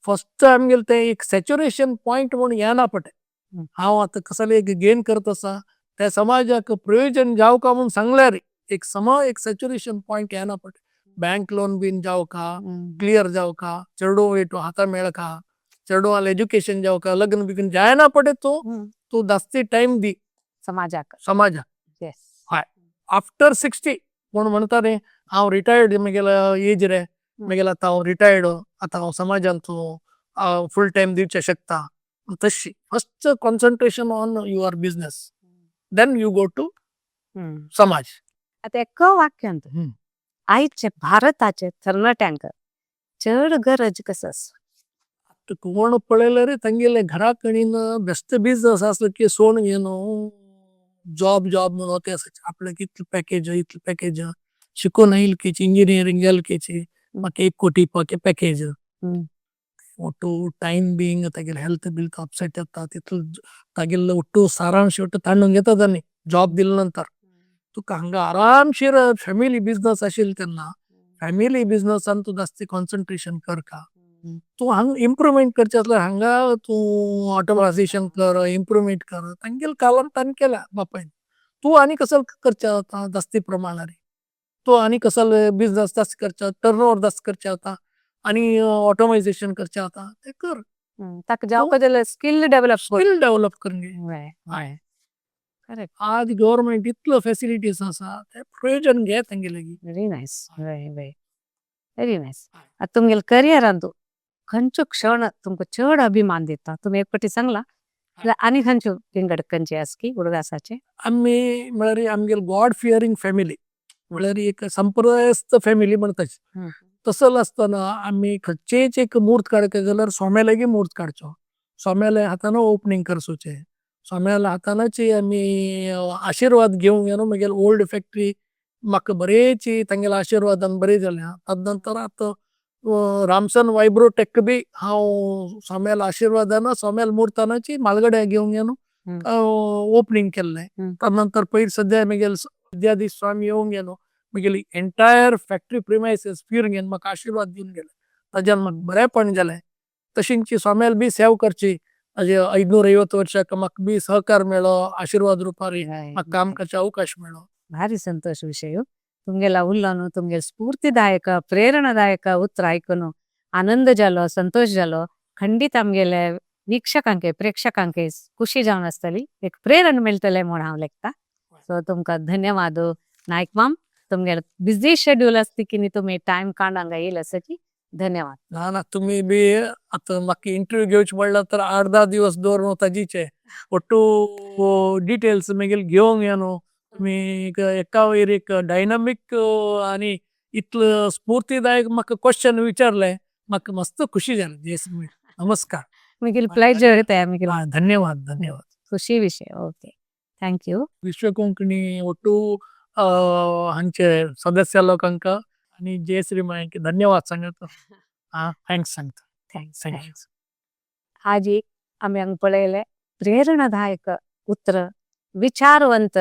फर्स्ट आमगेल ते एक सॅचुरेशन पॉइंट म्हूण येना पडे हांव आतां कसले एक गेन करत आसा ते समाजाक प्रयोजन जावका म्हूण सांगल्यार एक समा एक सॅचुरेशन पॉइंट येना पडे। बँक लोन बीन जावका, क्लियर जावका, चेडूं वेटू हाता मेळका, चेडवाल एजुकेशन जावका, लग्न बिग्न जायना पडे तूं तूं जास्ती टाइम दी समाजाक, समाजाक। यस। हाय, आफ्टर 60 कोण म्हणता रे हांव रिटायर्ड मगेल एज रे, मगेल आतां हांव रिटायर्ड, आतां हांव समाजांत तूं फुल टाइम दिवचे शकता। तशी first concentration on your business, then you go to समाज। आता एक वाक्यांत आयचे भारताचे तरणाट्यांक चड गरज कसस? कोण पळयल्यार रे तांगेले घरा कडेन बेस्ट बिझनेस आसलो की सोण घेवन जॉब जॉब म्हणून ते आपल्याक इतलें पॅकेज इतलें पॅकेज, शिकून येयल की इंजिनियरिंग जाल की म्हाका 1 कोटी पॅकेज। ಒಟ್ಟು टाइम बीइंग तागेले हेल्थ बिल अपसेट जाता, तितलो तागेले ಒಟ್ಟು सारांश ಒಟ್ಟು तांडून घेता तांणी जॉब दिले नंतर। तुका हांगा आरामशीर फॅमिली बिझनेस आशिल्लो तेन्ना फॅमिली बिझनेसान तूं जास्ती कॉन्सन्ट्रेशन करका। तूं हांगा इम्प्रूवमेंट करचें आसल्यार हांगा तूं ऑटोमायझेशन कर, इम्प्रूवमेंट कर, तांगेले कालान तांणी केल्या बापायन। तूं आनी कसो करचें आतां जास्ती प्रमाणार। तो आनी कसल बिझनस जास्त करचा, टर्नओव्हर जास्त करचे आता आणि ऑटोमायझेशन करचे आता ते कर. ताका जावका जाल्यार स्किल डेव्हलप. स्किल डेव्हलप करून घे. हय, करेक्ट. आज गव्हर्मेंट इतलो फॅसिलिटीज आसा, ते प्रयोजन घे तेंगेले. Very nice, very very very nice. आतां तुमगेले करियरांतू खंयचो क्षण तुमकां चड अभिमान दिता? तुमी एक पटी सांगला आनी खंयच्यो विंगड खंयचे आसा की उडगासाचे? आमी म्हळ्यार आमगेले गॉड फियरिंग फॅमिली, म्हळ्यार एक संप्रदायस्थ फॅमिली म्हणताची. तसो आसतना आमी खंयचेच एक म्हूर्त काडचे जाल्यार सोम्या लागीं म्हूर्त काडचो, सोम्याले हातान ओपनींग करसुचे, सोम्याले हातानच आमी आशिर्वाद घेवन मागीर ओल्ड फॅक्ट्री म्हाका बरेची तेंगेले आशिर्वादान बरी जाल्या. ताजे नंतर आतां रामसन वायब्रोटेक बी हांव सोम्याले आशिर्वादान सोम्याले मुर्तानाची म्हालगड्याक घेवन येवन ओपनींग केल्ले. ताजे नंतर पयर सद्या मागेले विद्याधीश स्वामी येवन गेलो, मागेली एंटायर फॅक्ट्री प्रिमायसेस फिरून घेवन म्हाका आशिर्वाद दिवन गेले, ताज्यान म्हाका बरेपण जाले. तशींची सोम्याल बी सेवा करची, 550 वर्षाक म्हाका बी सहकार मेळो, आशिर्वाद रुपारी म्हाका काम करचे अवकाश मेळो. भारी संतोष विषय. तुमगेला उल्लानु तुमगेल स्फूर्तिदायक प्रेरणादायक उत्तर आयकून आनंद जालो, संतोष जालो. खंडित आमगेले वीक्षकांके प्रेक्षकांके खुशी जावन आसतली, एक प्रेरण मेळटले म्हूण हांव लेखता. सो तुमकां धन्यवाद नायक माम, तुमगेले बिझी शेड्यूल आसती की तुमी टायम काडून हांगा येयले आसा, धन्यवाद. ना ना, तुमी बी आतां म्हाका इंटरव्यू घेवचे पडला तर 8-10 दिवस दवरून ताजीचे ಒಟ್ಟು डिटेल्स मागीर घेवंक या न्हू. तुमी एका वयर एक डायनामीक आनी इतलो स्फूर्तिदायक म्हाका क्वेश्चन विचारले, म्हाका मस्त खुशी जाली. नमस्कार. मागीर प्लेजर ते. धन्यवाद धन्यवाद. खुशी विषय. Okay, thank you. विश्व कोंकणी ಒಟ್ಟು हांचे सदस्य लोकांक आनी जयश्री माईक धन्यवाद सांगता, thanks सांगता. Thanks. Thank you. आजी आमी हांगा पळयले प्रेरणादायक उत्तर विचारवंत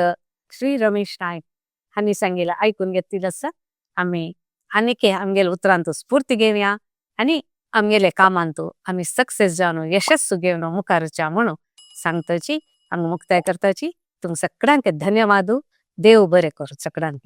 श्री रमेश नायक हांणी सांगितलं, आयकून घेतली आसा. आमी आनीक आमगेले उतरांतू स्फूर्ती घेवया आनी आमगेले कामांतू आमी सक्सेस जावन यशस्सु घेवन मुखारच्या म्हणून सांगताची हांगा मुक्ताय करताची. तुमकां सगळ्यांक धन्यवाद. देव बरें करूं सगळ्यांक.